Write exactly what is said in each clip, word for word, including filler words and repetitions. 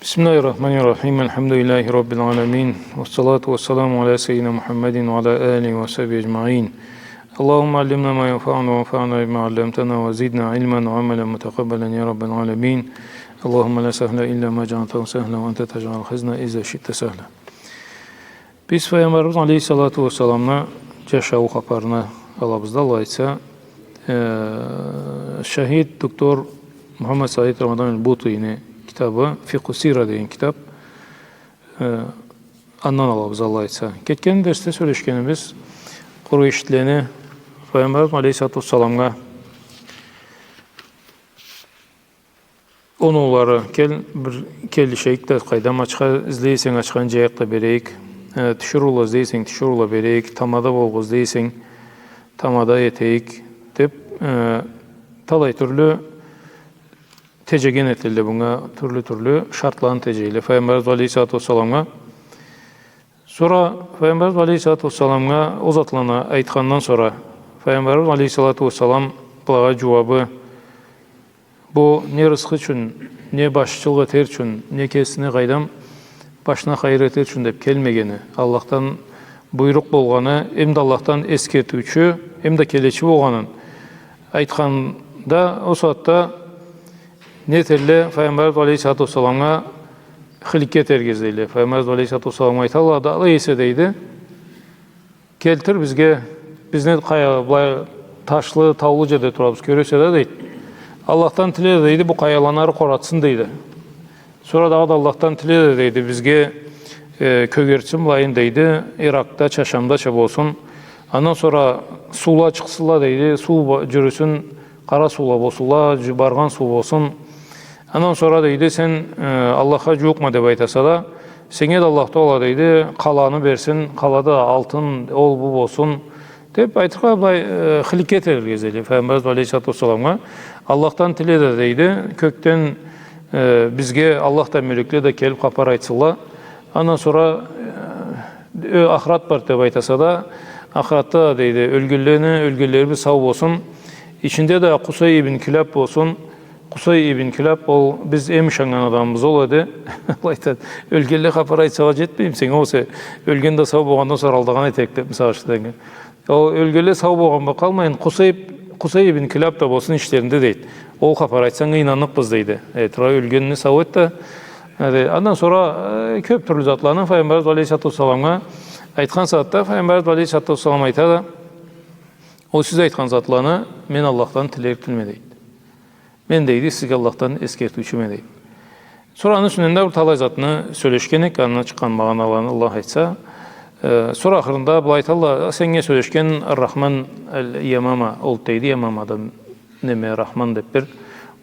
بسم الله الرحمن الرحيم. الحمد لله رب العالمين. والصلاة والسلام على سيدنا محمد وعلى آله وصحبه أجمعين. اللهم علمنا ما ينفعنا وانفعنا بما علمتنا وزدنا علما وعملا متقبلا يا رب العالمين. اللهم لا سهل إلا ما جعلته سهلا وأنت تجعل الحزن إذا شئت سهلا. Биз Файгъамбарыбыз алейхиссалату уассаламны джашау хапарына алабыз да, Аллах айтса, э, шахид доктор Мухаммад Саид Рамадан аль-Бутыйны китабы, Фикъху Сира деген китап, э, андан алабыз, Аллах айтса. Кетген дерсде сёлешгенибиз Къурейшлени Файгъамбарыбыз алейхиссалату уассаламгъа оноулары: кел, бир келишейик да, къайдам, ачха излей эсенг, ачханы джаяйыкъ да берейик, э, тиширыула излей эсенг, тиширыула берейик, тамада болгъа излей эсенг, тамада этейик, деб, э, талай тюрлю теджеген этелле бунга, тюрлю-тюрлю шартланы теджейле Файгъамбарыбыз алейхиссалату уассаламгъа. Сора Файгъамбарыбыз алейхиссалату уассаламгъа ол затланы айтхандан сора, Файгъамбарыбыз алейхиссалату уассалам былагъа джууабы: бу не рысхы ючюн, не башчылыкъ этер ючюн, не кесине, къайдам, башына хайыр этер ючюн деб келмегени, Аллахдан буйрукъ болгъаны, эм да Аллахдан эсгертиучю, эм да келечи болгъанын айтханда, ол сагъатда не этелле, Файгъамбарыбыз алейхиссалату уассаламгъа хыликке этерге излейле. Файгъамбарыбыз алейхиссалату уассаламгъа айталла да: алай эсе, дейди, келтир бизге, биз не къая-, былай ташлы, таулу джерде турабыз, кёресе да, дейди. Аллахдан тиле да, дейди, бу къаяланы ары къоратсын, дейди. Сора дагъыда Аллахдан тиле да, дейди, бизге, э, кёгертсин былайын, дейди, Иракъда, Шамдача болсун. Андан сора суула чыкъсынла, дейди, суу ба-, джюрюсюн, къара суула болсунла, джу-, баргъан суу болсун. Андан сора, дейди, сен, э, Аллахха джууукъма деб айтаса да, сеннге да Аллах Тагъала, дейди, къаланы берсин, къалада алтын, ол, бу болсун, деб айтыргъа, былай, э, хыликке этерге излейле Файгъамбарыбыз алейхиссалату уассаламгъа. Аллахдан тиле да, дейди, кёкден, э, бизге Аллах да, мёлекле да келиб хапар айтсынла. Андан сора, э, ахырат бар деб айтаса да, ахыратда да, дейди, ёлгенлени, ёлгенлерибиз сау болсун. Ичинде да Къусай ибн Килаб болсун. Къусай ибн Килаб, ол, биз эм ышаннган адамыбыз ол эди. Ол айтады, ёлгенле хапар айтсала джетмейми сеннге, ол эсе ёлген да сау болгъандан сора алдагъан этерик деб, мисал ючюн. Ол ёлгенле сау болгъан бла къалмайын, Къусай, Къусай ибн Килаб да болсун ичлеринде, дейди. Ол хапар айтса, анга ийнанныкъбыз, дейди. Э, тура ёлгенни сау эт да. Э, андан сора, э, кёб тюрлю затланы Файгъамбарыбыз алейхиссалату уассаламгъа айтхан сагъатда Файгъамбарыбыз алейхиссалату уассалам айтады: ол сиз айтхан затланы мен Аллахдан тилерикме, дейди. Мен, дейди, сизге Аллахдан эсгертиучюме, дейди. Сора аны юсюнден да бир талай затны сёлешген эдик, андан чыкъгъан магъаналаны, Аллах айтса. Э, сора ахырында былай айталла: сеннге сёлешген Ар-Рахман аль-Ямама, ол, дейди, Ямамадан, неме, Рахман деб бир,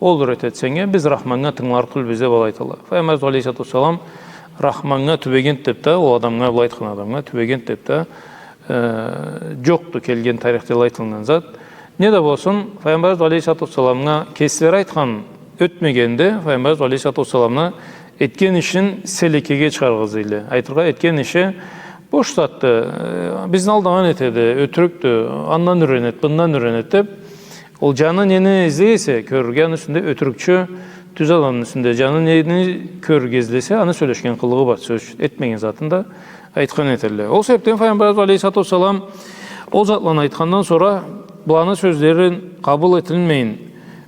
олдур, этеди, сеннге, биз Рахманнга тынгыларыкъ тюлбюз деб, былай айталла. Файгъамбарыбыз алейхиссалату уассалам Рахманнга тюбегенд деб да, ол адамгъа, былай айтхан адамгъа тюбегенд деб да, э, джокъду келген тарихде айтылгъан зат. Не да болсун, Файгъамбарыбыз алейхиссалату уассаламгъа кеслери айтхан, ётмегенде, Файгъамбарыбыз алейхиссалату уассаламны этген ишин селекеге чыгъаргъа излейле. Айтыргъа, этген иши бош затды, э, бизни алдагъан этеди, ётюрюкдю, андан юренеди, бындан юренеди деб, ол джаны нени излей эсе кёрюрге, аны юсюнде, ётюрюкчю тюз адамны юсюнде, джаны нени кёрюрге излесе, аны сёлешген къылыгъы бар, сёз ючюн, этмеген затын да айтхан этелле. Ол себебден Файгъамбарыбыз алейхиссалату уассалам ол затланы айтхандан сора, быланы сёзлерин къабыл этилмейин,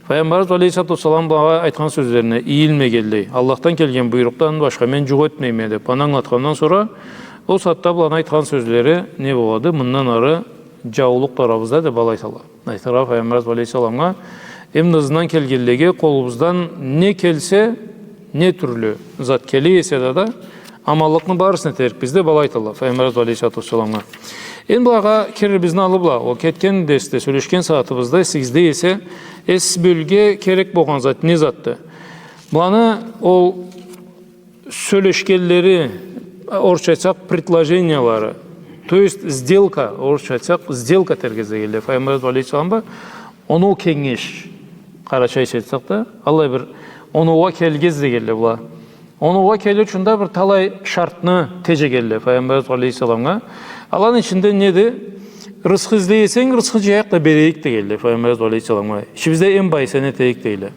Файгъамбарыбыз алейхиссалату уассалам былагъа айтхан сёзлерине ийилмегенлей, Аллахдан келген буйрукъдан башха мен джукъ этмейме деб, аны ангылатхандан сора, ол сагъатда быланы айтхан сёзлери не болады? Мындан ары джаулукъ да арабызда деб, былай айталла. Айтыргъа, Файгъамбарыбыз алейхиссаламгъа, эм да ызындан келгенлеге къолубуздан не келсе, не тюрлю зат келе эсе да, да, аманлыкъны барысын этерикбиз деб, былай айталла Файгъамбарыбыз алейхиссалату уассаламгъа. Энди былагъа кирирбиз аллы бла, ол кетген дерсде сёлешген сагъатыбызда, сизде эсе, эс бёлюрге керек болгъан зат не затды? Быланы ол сёлешгенлери, орусча айтсакъ, предложениялары, то есть сделка, орусча айтсакъ, сделка этерге излегенле Файгъамбарыбыз алейхиссалам бла, оноу кенгеш, къарачайча айтсакъ да, аллай бир оноугъа келирге излегенле была. Оноугъа келир ючюн да бир талай шартны теджегенле Файгъамбарыбыз алейхиссаламгъа. Аланы ичинде неди? Рысхы излей эсенг, рысхы джаяйыкъ да берейик дегенле Файгъамбарыбыз алейхиссаламгъа. Ичибизде эм бай сен этейик дейле.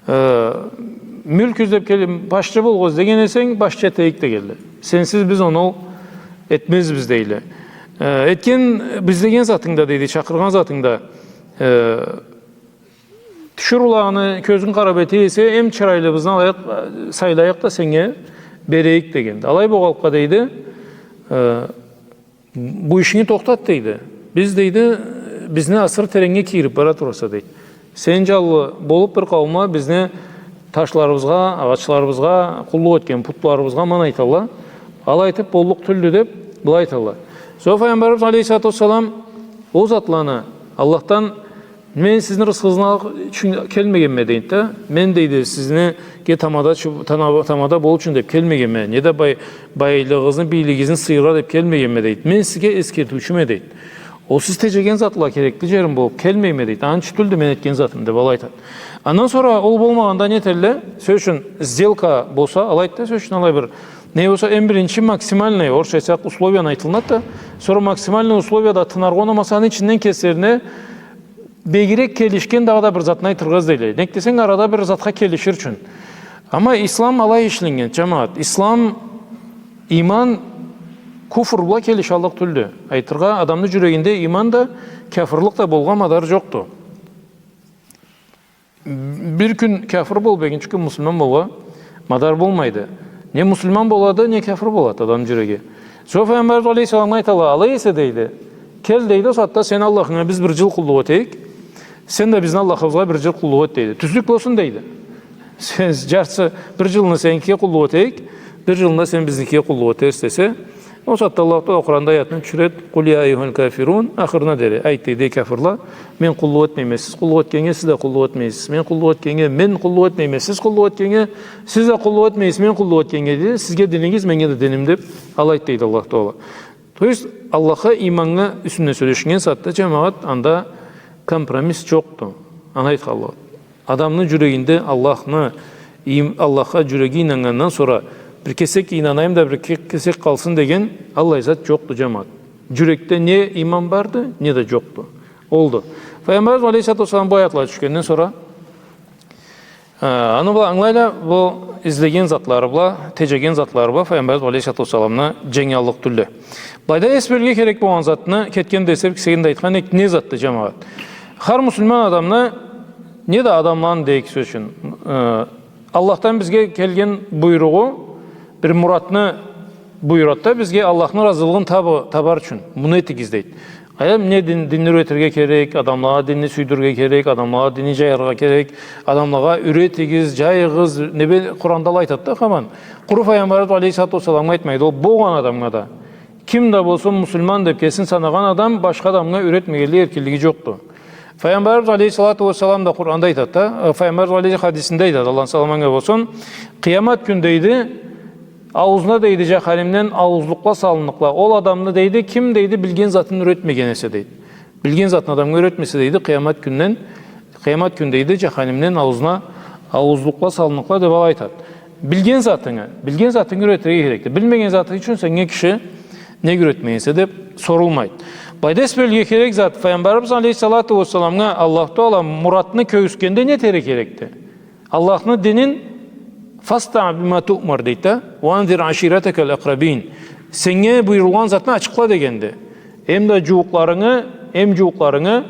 Э, Мюлк излеп келип, башчы болургъа излеген эсенг, башчы этейик дегенле. Сенсиз биз оноу этмезбиз, дейле. Э, этген, излеген затынгда, дейди, чакъыргъан затынгда, э, тиширыулагъа кёзюнг къарап эте эсе, эм чырайлыбызны алайыкъ, сайлайыкъ да сеннге берейик дегенди. Алай болгъанлыкъгъа, дейди, э, бу ишинги тохтат, дейди. Биз, дейди, бизни асыры тереннге кийирип бара тураса, дейди. Сен джаллы болуп бир къауумла бизни ташларыбызгъа, агъачларыбызгъа къуллукъ этген, путларыбызгъа аман айталла. Алай этип боллукъ тюлдю деп, былай айталла. Сора Файгъамбарыбыз алейхиссалату уассалам ол затланы Аллахдан, мен сизни рысхыгъызны аллыкъ ючюн келмегенме, дейди да. Мен, дейди, сизге тамада чы-, тана-, тамада болур ючюн деп келмегенме. Не да бай-, байлыгъыгъызны, бийлигигизни сыйыргъа деп келмегенме, дейди. Мен сизге эсгертиучюме, дейди. Ол сиз теджеген затла керекли джерим болуп келмейме, дейди. Аны ючюн тюлдю мен этген затым, деп алай айтады. Андан сора ол болмагъанда не этелле? Сёз ючюн, сделка болса, алайды да, сёз ючюн, алай бир не болса, эм биринчи максимальный, орусча айтсакъ, условияны айтылынады да, сора максимальный условияда тынаргъа унамаса, аны ичинден кеслерине бегирек келишген дагъыда бир затны айтыргъа излейле. Нек десенг, арада бир затха келишир ючюн. Амма ислам алай ишленнген, джамагъат. Ислам, иман куфр бла келишаллыкъ тюлдю. Айтыргъа, адамны джюрегинде иман да, кяфырлыкъ да болгъа мадар джокъду. Бир кюн кяфыр болуп, экинчи кюн муслиман болургъа мадар болмайды. Не муслиман болады, не кяфыр болады адам джюреги. Сора Файгъамбарыбыз алейхиссаламгъа айталла, алай эсе, дейди, кел, дейди, ол сагъатда сен Аллахынга биз бир джыл къуллукъ этейик, сен да бизни Аллахыбызгъа бир джыл къуллукъ эт, дейди. Тюзлюк болсун, дейди. Сен джартысы, бир джылны сеникиге къуллукъ этейик, бир джылны да сен бизникиге къуллукъ этерсе, десе, ол сагъатда Аллаху Тагъала Къуранда аятны тюшюреди, «Къул я айюхал кафирун», ахырына дери, айт, дейди, кяфырла, мен къуллукъ этмейме сиз къуллукъ этгеннге, сиз да къуллукъ этмейсиз мен къуллукъ этгеннге, мен къуллукъ этмейме сиз къуллукъ этгеннге, сиз да къуллукъ этмейсиз мен къуллукъ этгеннге, дейди, сизге динигиз, меннге да диним, деп алайды, дейди Аллаху Тагъала. То есть, Аллахха, иманнга юсюнден сёлешиннген сагъатда, джамагъат, анда компромисс джокъду. Аны айтханлыкъ. Адамны джюрегинде Аллахны, им-, Аллахха джюреги ийнаннгандан сора, бир кесек ийнанайым да, бир ке-, кесек къалсын деген аллай зат джокъду, джамагъат. Джюрекде не иман барды, не да джокъду. Олду. Файгъамбарыбыз алейхиссалату уассалам бу аятла тюшгенден сора, э, аны бла ангылайла, бу излеген затлары бла, теджеген затлары бла Файгъамбарыбыз алейхиссалату уассаламны дженгаллыкъ тюлдю. Былайда эс бёлюрге керек болгъан затны, кетгенде эс бёлюп, кесегинде айтхан эдик, не затды, джамагъат? Хар муслиман адамны, не да адамланы дейик, сёз ючюн, э, Аллахдан бизге келген буйругъу, бир муратны буюрады да, бизге Аллахны разылыгъын табы-, табар ючюн, муну этигиз, дейди. Къайдам, не дин, динни юретирге керек, адамлагъа динни сюйдюрюрге керек, адамлагъа динни джайыргъа керек, адамлагъа юретигиз, джайыгъыз, не бе-, Къуранда алай айтады да, хаман. Къуру Файгъамбарыбыз алейхиссалату уассаламгъа айтмайды, ол болгъан адамгъа да. Ким да болсун, муслиман деп кесин санагъан адам башха адамгъа юретмегенлик эркинлиги джокъду. Файгъамбарыбыз алейхиссалату уассалам да Къуранда айтады да, э, Файгъамбарыбыз алейхи хадисинде айтады, Аллахны саламы анга болсун, къыямат кюн, дейди, ауузуна, дейди, джаханимден ауузлукъла салынныкъла. Ол адамны, дейди, ким, дейди, билген затын юретмеген эсе, дейди. Билген затын адамгъа юретмесе, дейди, къыямат кюнден, къыямат кюн, дейди, джаханимден ауузуна ауузлукъла салынныкъла, деп алай айтады. Билген затынгы, билген затынгы юретирге керекди. Билмеген заты ючюн сеннге киши не юретмегенсе деп сорулмайды. Былайда эс бёлюрге керек зат, Файгъамбарыбыз алейхиссалату уассаламгъа Аллаху Тагъала муратны кёргюзтгенде не этерге керекди? Аллахны динин, «Фасдаъ бима туъмар», дейди да, «Ва анзир аширатакал акрабин». Сеннге буюрулгъан затны ачыкъла дегенди. Эм да джууукъларынгы, эм джууукъларынгы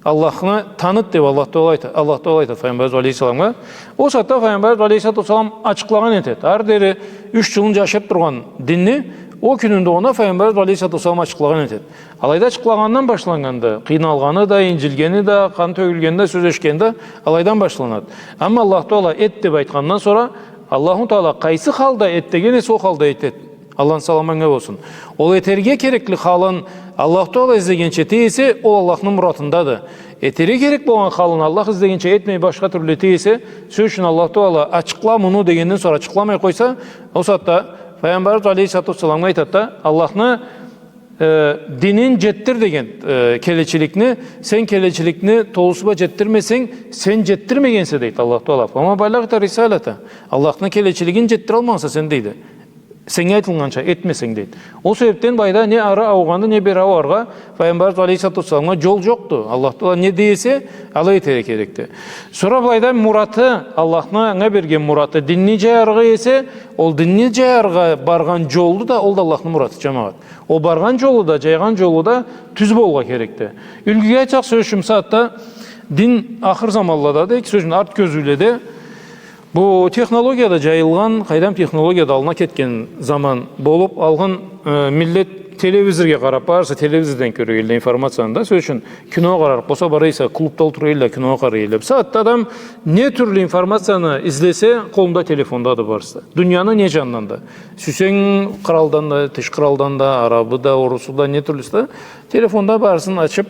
Аллахны таныт деп Аллах Тагъала айта-, Аллах Тагъала айтады Файгъамбарыбыз алейхиссаламгъа. Ол сагъатда Файгъамбарыбыз алейхиссалату уассалам ачыкълагъан этеди. Ары дери юч джылын джашап тургъан динни ол кюнюнде огъуна Файгъамбарыбыз алейхиссалату уассалам ачыкълагъан этеди. Алайда ачыкълагъандан башланнганды, къыйналгъаны да, инджилгени да, къан тёгюлгени да, сёлешгени да алайдан башланады. Амма Аллах Тагъала эт деп айтхандан сора, Аллаху Тагъала къайсы халда эт деген эсе, ол халда этеди. Аллахны саламы анга болсун. Ол этерге керекли халын Аллах Тагъала излегенча эте эсе, ол Аллахны муратындады. Этерге керек болгъан халын Аллах излегенча этмей, башха тюрлю эте эсе, сёз ючюн, Аллах Тагъала ачыкъла муну дегенден сора ачыкъламай къойса, ол сагъатда Файгъамбарыбыз алейхиссалату уассаламгъа айтады да, Аллахны, э, динин джетдир деген, э, келечиликни, сен келечиликни толусу бла джетдирмесенг, сен джетдирмегенсе, дейди Аллах Тагъала. «Ва ма балагъта рисалата». Аллахны келечилигин джетдиралмагъанса сен, дейди. Сеннге айтылгъанча этмесенг, дейди. Ол себепден былайда не ары аугъанны, не бери ауаргъа Файгъамбарыбыз алейхиссалату уассаламгъа джол джокъду. Аллах Таала не дей эсе, алай этерге керекди. Сора былайда мураты, Аллахны анга берген мураты динни джаяргъа эсе, ол динни джаяргъа баргъан джолу да, ол да Аллахны мураты, джамагъат. Ол баргъан джолу да, джайгъан джолу да тюз болгъа керекди. Юлгюге айтсакъ, сёз ючюн, бусагъатда дин ахыр заманлада да, сёз ючюн, арт кёзюуледе бу технология да джайылгъан, къайдам, технология да аллына кетген заман болуб, алгъын, э, миллет телевизоргъа къараб, барысы телевизордан кёре эдиле информацияны да. Сёз ючюн, кино къарарыкъ болса, бара эсе, клубда олтура эдиле, кино къарай эдиле. Бусагъатда адам не тюрлю информацияны излесе, къолунда телефондады барысы да. Дунияны не джанындан да. Сюйсенг, къралдан да, тыш къралдан да, арабы да, орусу да, не тюрлюсю да, телефонда барысын ачыб,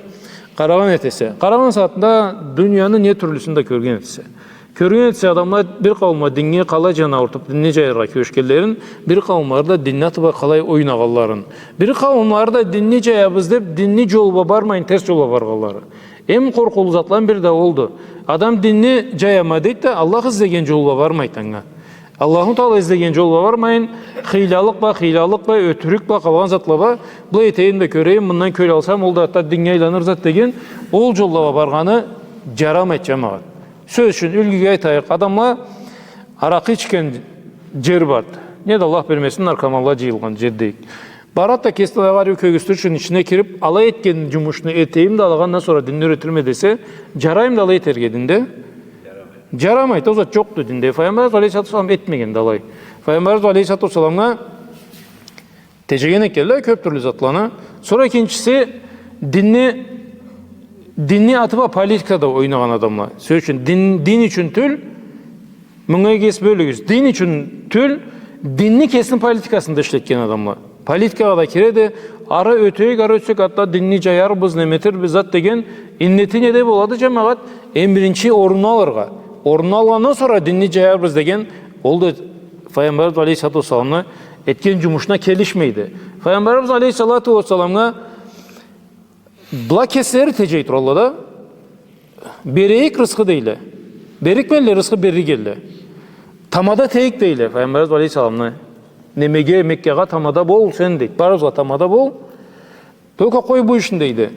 къарагъан этесе. Къарагъан сагъатында дунияны не тюрлюсюн да кёрген этесе. Кёрген этесе адамла бир къауумла динге къалай джан аурутуб, динни джаяргъа кюрешгенлерин, бир къауумла да динни аты бла къалай ойнагъанларын, бир къауумла да динни джаябыз деб, динни джолу бла бармайын, терс джол бла баргъанлары. Эм къоркъуулу затланы бири да олду. Адам динни джаяма дейди да, Аллах излеген джол бла бармайды анга. Аллаху Таала излеген джол бла бармайын, хыйлалыкъ бла, хыйлалыкъ бла, ётюрюк бла, къалгъан затла бла, былай этейим да кёрейим, мындан кёл алсам, ол да хатта динге айланыр зат деген, ол джолла бла баргъаны джарамайды, джамагъат. Сёз ючюн, юлгюге айтайыкъ, адамла аракъы ичген джер барды. Не да Аллах бермесин, наркоманла джыйылгъан джер дейик. Барады да кесин алагъа ариу кёргюзтюр ючюн ичине кириб, алай этген джумушну этейим да, алагъа андан сора динни юретирме десе, джараймыды алай этерге динде? Джарамайды, ол зат джокъду динде. Файгъамбарыбыз алейхиссалату уассалам этмегенди алай. Файгъамбарыбыз алейхиссалату уассаламгъа теджеген экенле кёб тюрлю затланы. Сора экинчиси, динни, динни аты бла политикада ойнагъан адамла. Сёз ючюн, дин, дин ючюн тюл, мынга эс бёлюгюз. Дин ючюн тюл, динни кесини политикасында ишлетген адамла. Политикагъа да киреди, ары ётейик, ары ётсек, хатта динни джаярбыз, неме этербиз, зат деген иннети неда болады, джамагъат? Эм биринчи орунну алыргъа. Орунну алгъандан сора динни джаярбыз деген, ол да Файгъамбарыбыз алейхиссалату уассаламны этген джумушуна келишмейди. Файгъамбарыбыз алейхиссалату уассаламгъа бла кеслери теджей туралла да, берейик рысхы дейле. Берикмелле, рысхы берик элле. Тамада этейик дейле Файгъамбарыбыз алейхиссаламны. Немеге, Меккагъа тамада бол сен, дейди. Барыбызгъа тамада бол. Только къой бу ишни, дейди.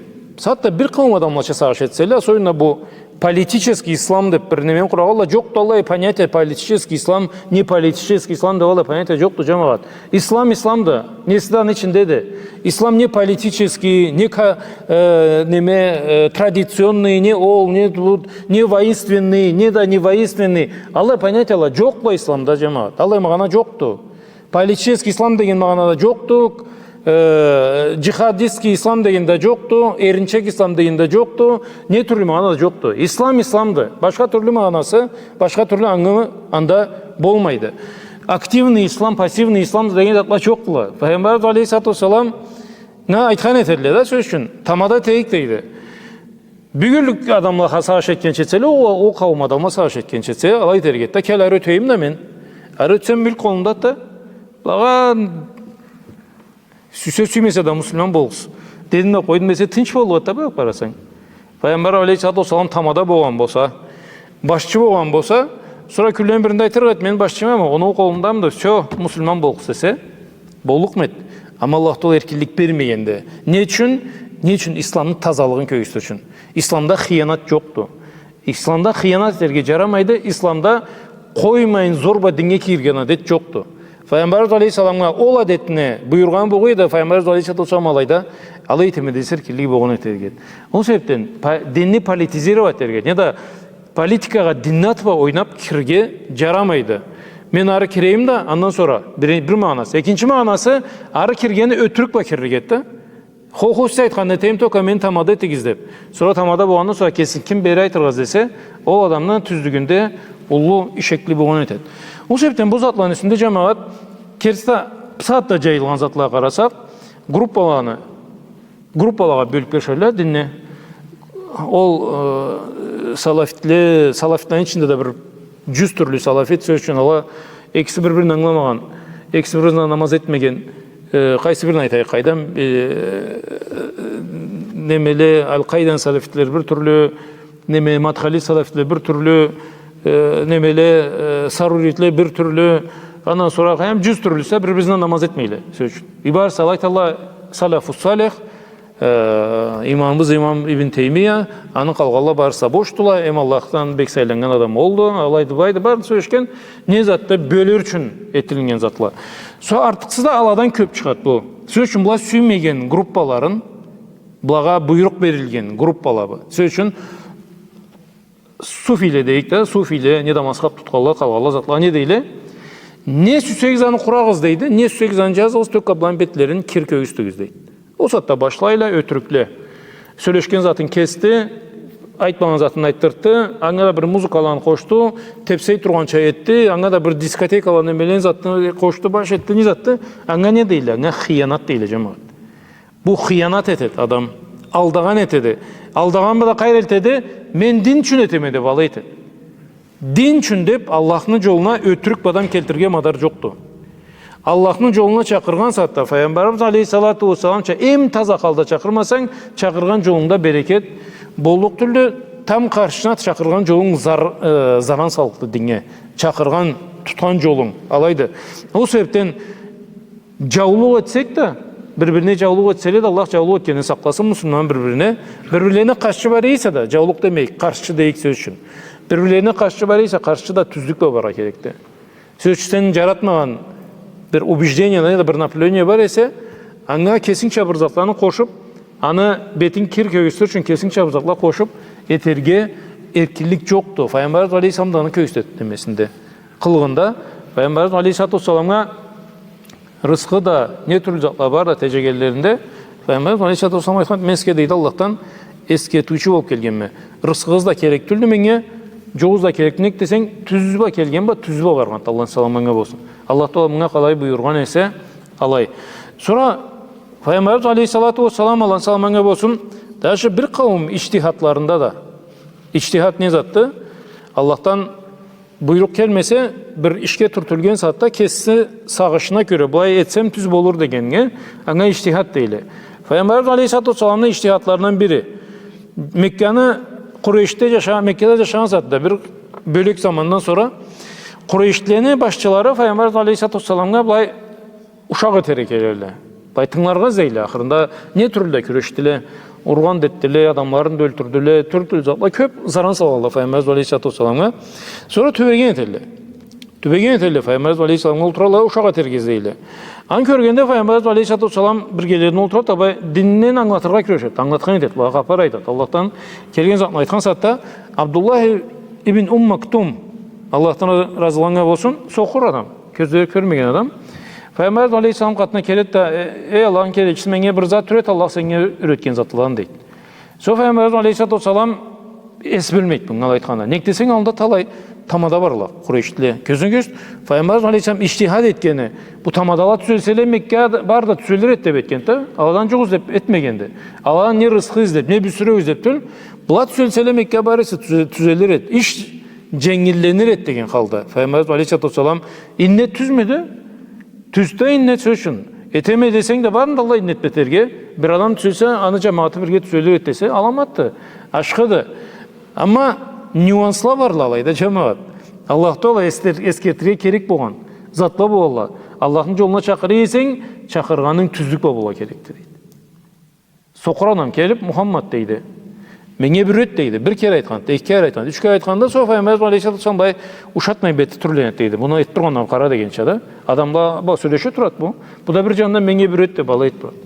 Хатта бир къауум адамлача сагъыш этселе, особенно бу политический ислам деб бир немени къурагъанла, джокъду аллай понятие политический ислам, не политический ислам деб аллай понятие джокъду, джамагъат. Ислам исламды. Неси да аны ичиндеди. Ислам не политический, не ка-, э, неме, э, традиционный, не ол, не бу, не воинственный, не да не воинственный. Аллай понятияла джокъла исламда, джамагъат. Аллай магъана джокъду. Политический ислам деген магъана да джокъду. Э, джихадистский ислам деген да джокъду. Эринчек ислам деген да джокъду. Не тюрлю магъана да джокъду. Ислам исламды. Башха тюрлю магъанасы, башха тюрлю ангымы анда болмайды. Активный ислам, пассивный ислам деген затла джокъдула. Файгъамбарыбыз алейхиссалату уассаламгъа айтхан этедиле да, сёз ючюн, тамада этейик, дейди. Бюгюнлюк адамла ха-, сагъыш этгенча этселе, ол, ол къауум адамла сагъыш этгенча этсе, алай этерге эди да, кел, ары ётейим да мен. Ары ётсем, мюлк къолумдады да, алагъа сюйсе, сюймесе да муслиман болугъуз дедим да къойдум десе, тынч боллукъ эди да, былай къарасанг. Файгъамбар алейхиссалату уассалам тамада болгъан болса, башчы болгъан болса, сора кюнлени биринде айтырыкъ эди, мен башчымы, ама оноу къолумдамы да, всё, муслиман боллукъсуз десе, боллукъму эди? Ама Аллах Таала эркинлик бермегенди. Не ючюн? Не ючюн? Исламны тазалыгъын кёргюзтюр ючюн. Исламда хыянат джокъду. Исламда хыянат этерге джарамайды. Исламда къоймайын, зор бла динге кирген адет джокъду. Файгъамбарыбыз алейхиссаламгъа ол адетни буюргъан болгъан эди, Файгъамбарыбыз алейхиссалату уассалам алайда, алай этеме десе, эркинлиги болгъан этерге эди. Ол себепден па-, динни политизировать этерге, неда политикагъа динни аты бла ойнаб кирирге джарамайды. Мен ары кирейим да, андан сора бир, бир магъанасы. Экинчи магъанасы, ары киргени ётюрюк бла кирирге эди да. Хо-, хо, сиз айтханны этейим, только мени тамада этигиз деб. Сора тамада болгъандан сора кесин ким бери айтыргъа излесе, ол адамны тюзлюгюнде уллу ишекли болгъан этеди. Ол себепден бу затланы юсюнде, джамагъат, керти да, бусагъатда джайылгъан затлагъа къарасакъ, группаланы, группалагъа бёлюб джашайла динни. Ол, э, салафитле, салафитлени ичинде да бир джюз тюрлю салафит, сёз ючюн, ала экиси бир-бирин ангыламагъан, экиси бир-бирине намаз этмеген, э, къайсы бирин айтайыкъ, къайдам, э, немеле, Аль-Къаиданы салафитлери бир тюрлю, неме, Мадхали салафитлери бир тюрлю, э, немеле, э, Саруритле бир тюрлю, Андан сора эм джюз тюрлюсе бир-бирине намаз этмейле, сёз ючюн. Ибарса алай айталла, салафу салих, э, имамыбыз имам Ибн Теймия, аны къалгъанла барысы бошдула, эм Аллахдан бек сайланнган адам олду, алайды, былайды, барын сёлешген, не затды, бёлюр ючюн этилиннген затла. Сора артыкъсыз да аладан кёп чыгъады бу. Сёз ючюн, была сюймеген группаларын, былагъа буйрукъ берилген группала бу. Сёз ючюн, суфийле дейик да, суфийле, не да мазхаб тутханла, къалгъанла затла, не дейле? Не сюйсегиз аны къурагъыз, дейди, не сюйсегиз аны джазыгъыз, тёк къа быланы бетлерин кир кёргюзтюгюз, дейди. Ол сагъатда башлайла ётюрюкле. Сёлешген затын кесди, айтмагъан затын айтдыртды, анга да бир музыкаланы къошду, тепсей тургъанча этди, анга да бир дискотекала, немелени затын къошду, баш этди, не затды? Анга не дейле? Анга хыянат дейле, джамагъат. Бу хыянат этеди адам. Алдагъан этеди. Алдагъан бла да къайры этеди? Мен дин ючюн этеме деп алай этеди. Дин ючюн деп Аллахны джолуна ётюрюк бла адам келтирирге мадар джокъду. Аллахны джолуна чакъыргъан сагъатда, Файгъамбарыбыз алейхиссалату уассаламча эм таза халда чакъырмасанг, чакъыргъан джолунгда берекет боллукъ тюлдю, там къаршына чакъыргъан джолунг зар-, э, заран саллыкъды диннге. Чакъыргъан, тутхан джолунг алайды. Ол себепден джаулукъ этсек да, бир-бирине джаулукъ этселе да, Аллах джаулукъ этгенден сакъласын муслиманланы бир-бирине. Бир-бирлерине къаршчы бар эсе да, джаулукъ демейик, къаршчы дейик сёз ючюн. Бир-бирлерине къаршчы бар эсе, къаршчы да тюзлюк бла барыргъа керекди. Сёз ючюн, сен джаратмагъан бир убеждение, не да бир направление бар эсе, анга кесингча бир затланы къошуп, аны бетин кир кёргюзтюр ючюн кесингча бир затла къошуп этерге эркинлик джокъду. Файгъамбарыбыз алейхиссалам да аны кёргюзтеди немесинде, къылыгъында. Файгъамбарыбыз алейхиссалату уассаламгъа рысхы да, не тюрлю затла бар да теджегенлеринде, Файгъамбарыбыз алейхиссалату уассалам айтхан: «Мен сизге, — дейди, — Аллахдан эсгертиучю болуп келгенме. Рысхыгъыз да керек тюлдю меннге, джолугъуз да керек, нек десенг, тюзюб келгенме, тюзюб баргъанды, Аллахны саламы анга болсун. Аллах Таала мынга къалай буюргъан эсе, алай». Сора Файгъамбарыбыз алейхиссалату уассалам, Аллахны саламы анга болсун, даже бир къауум иджтихадларында да, иджтихад не затды? Аллахдан буйрукъ келмесе, бир ишге тюртюлген сагъатда кеси сагъышына кёре, былай этсем тюз болур дегеннге, анга иджтихад дейле. Файгъамбарыбыз алейхиссалату уассаламны иджтихадларындан бири, Мекканы, Къурейшде джаша-, Меккада джашагъан сагъатда, бир бёлек замандан сора, Къурейшлени башчылары Файгъамбарыбыз алейхиссалату уассаламгъа былай ушакъ этерге келелле. Былай тынгыларгъа излейле, ахырында не тюрлю да кюрешдиле, ургъан да этдиле, адамларын да ёлтюрдюле, тюрлю-тюрлю затла, кёб заран салалла Файгъамбарыбыз алейхиссалату уассаламгъа. Сора тюбеген этелле. Тюбеген этелле Файгъамбарыбыз алейхиссаламгъа, олтуралла, ушакъ этерге излейле. Аны кёргенде Файгъамбарыбыз алейхиссалату уассалам бир джерлеринде олтурады да, былай динден ангылатыргъа кюрешеди, ангылатхан этеди, былагъа хапар айтады. Аллахдан келген затны айтхан сагъатда Абдуллах ибн Умм Мактум, Аллахдан разылыкъ анга болсун, сокъур адам. Кёзлери кёрмеген адам. Файгъамбарыбыз алейхиссалам къатына келеди да: «Э, эй Аллахны келечиси, меннге бир зат юйрет, Аллах сеннге юйретген затладан», — дейди. Сора Файгъамбарыбыз алейхиссалату уассалам эс билмейди мынга айтханына. Нек десенг, аллында талай тамада барла, Къурейшлиле. Кёзюне кёз, Файгъамбарыбыз алейхиссалам иджтихад этгени, бу тамадала тюзелселе, Мекка бары да тюзелир эди деп этгенди да, аладан джукъ излеп этмегенди. Аладан не рысхы излеп, не бюсюреу излеп тюл, была тюзелселе, Мекка бары эсе тюзе-, тюзелир эди. Иш дженгилленир эди деген халда. Файгъамбарыбыз алейхиссалату уассалам иннет тюзмюдю? Тюз да иннет, сёз ючюн. Этеме десенг да, барын да алай иннет этерге. Бир адам тюзелсе, аны джамагъаты бирге тюзелир эди десе, аламатды, ашхыды. Амма нюансла барла алайда, джамагъат. Аллах Таала эсгер-, эсгертирге керек болгъан затла болалла. Аллахны джолуна чакъыра эсенг, чакъыргъанынг тюзлюк бла болургъа керекди, дейди. Сокъур адам келип: «Мухаммад, — дейди, — меннге бир юйрет», — дейди. Бир кере айтхан, эки кере айтхан, юч кере айтханда, сора Файгъамбарыбыз алейхиссалату уассалам былай ушатмай, бети тюрленеди, дейди. «Муну этип тургъандан къара», — дегенча да. Адамла, бу сёлеше турады бу. Бу да бир джанындан «меннге бир юйрет» деп алай этип турады.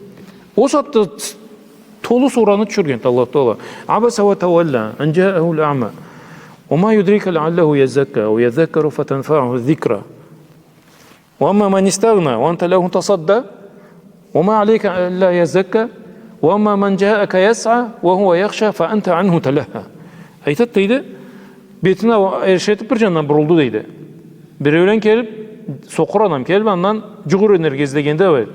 Ол сагъатда толу сураны тюшюргенди Аллах Таала. «Абаса уа тауалла, ан джаахул аъма. Уа ма юдрика лааллаху яззакка, ау яззаккару фатанфааху зикра. Уа амма ман истагъна, уа анта лаху тасадда. Уа ма алейка алла яззакка. Уа амма ман джаака ясъа, уа хуа яхша, фа анта анху талахха». Айтады, дейди, бетин а-, эрши этип бир джанындан бурулду, дейди. Биреулен келип, сокъур адам келип, андан джукъ юренирге излегенде, дейди: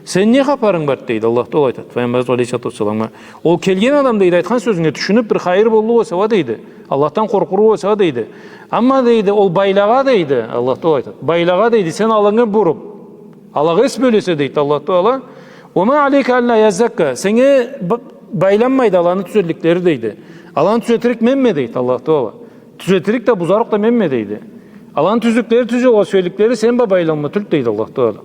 «Сени не хапарынг барды?» — дейди. Аллах Таала айтады Файгъамбарыбыз алейхиссалату уассаламгъа. «Ол келген адам, — дейди, — айтхан сёзюнге тюшюнюп, бир хайыр боллукъ эсе уа, — дейди, — Аллахдан къоркъурукъ эсе уа, — дейди. — Амма, — дейди, — ол байлагъа, — дейди, Аллах Таала айтады, — байлагъа, — дейди, — сен алынгы буруп, алагъа эс бёлесе, — дейди Аллах Таала, — уа ма алейка алла яззакка, сеннге б-, байланмайды аланы тюзелликлери, — дейди. — Аланы тюзетирик менме, — дейди Аллах Таала. — Тюзетирик да, бузарыкъ да менме, — дейди. Аланы тюзлюклери тюз джолгъа сюелликлери сен бла байланыулу тюлдю, дейди Аллах Тагъала.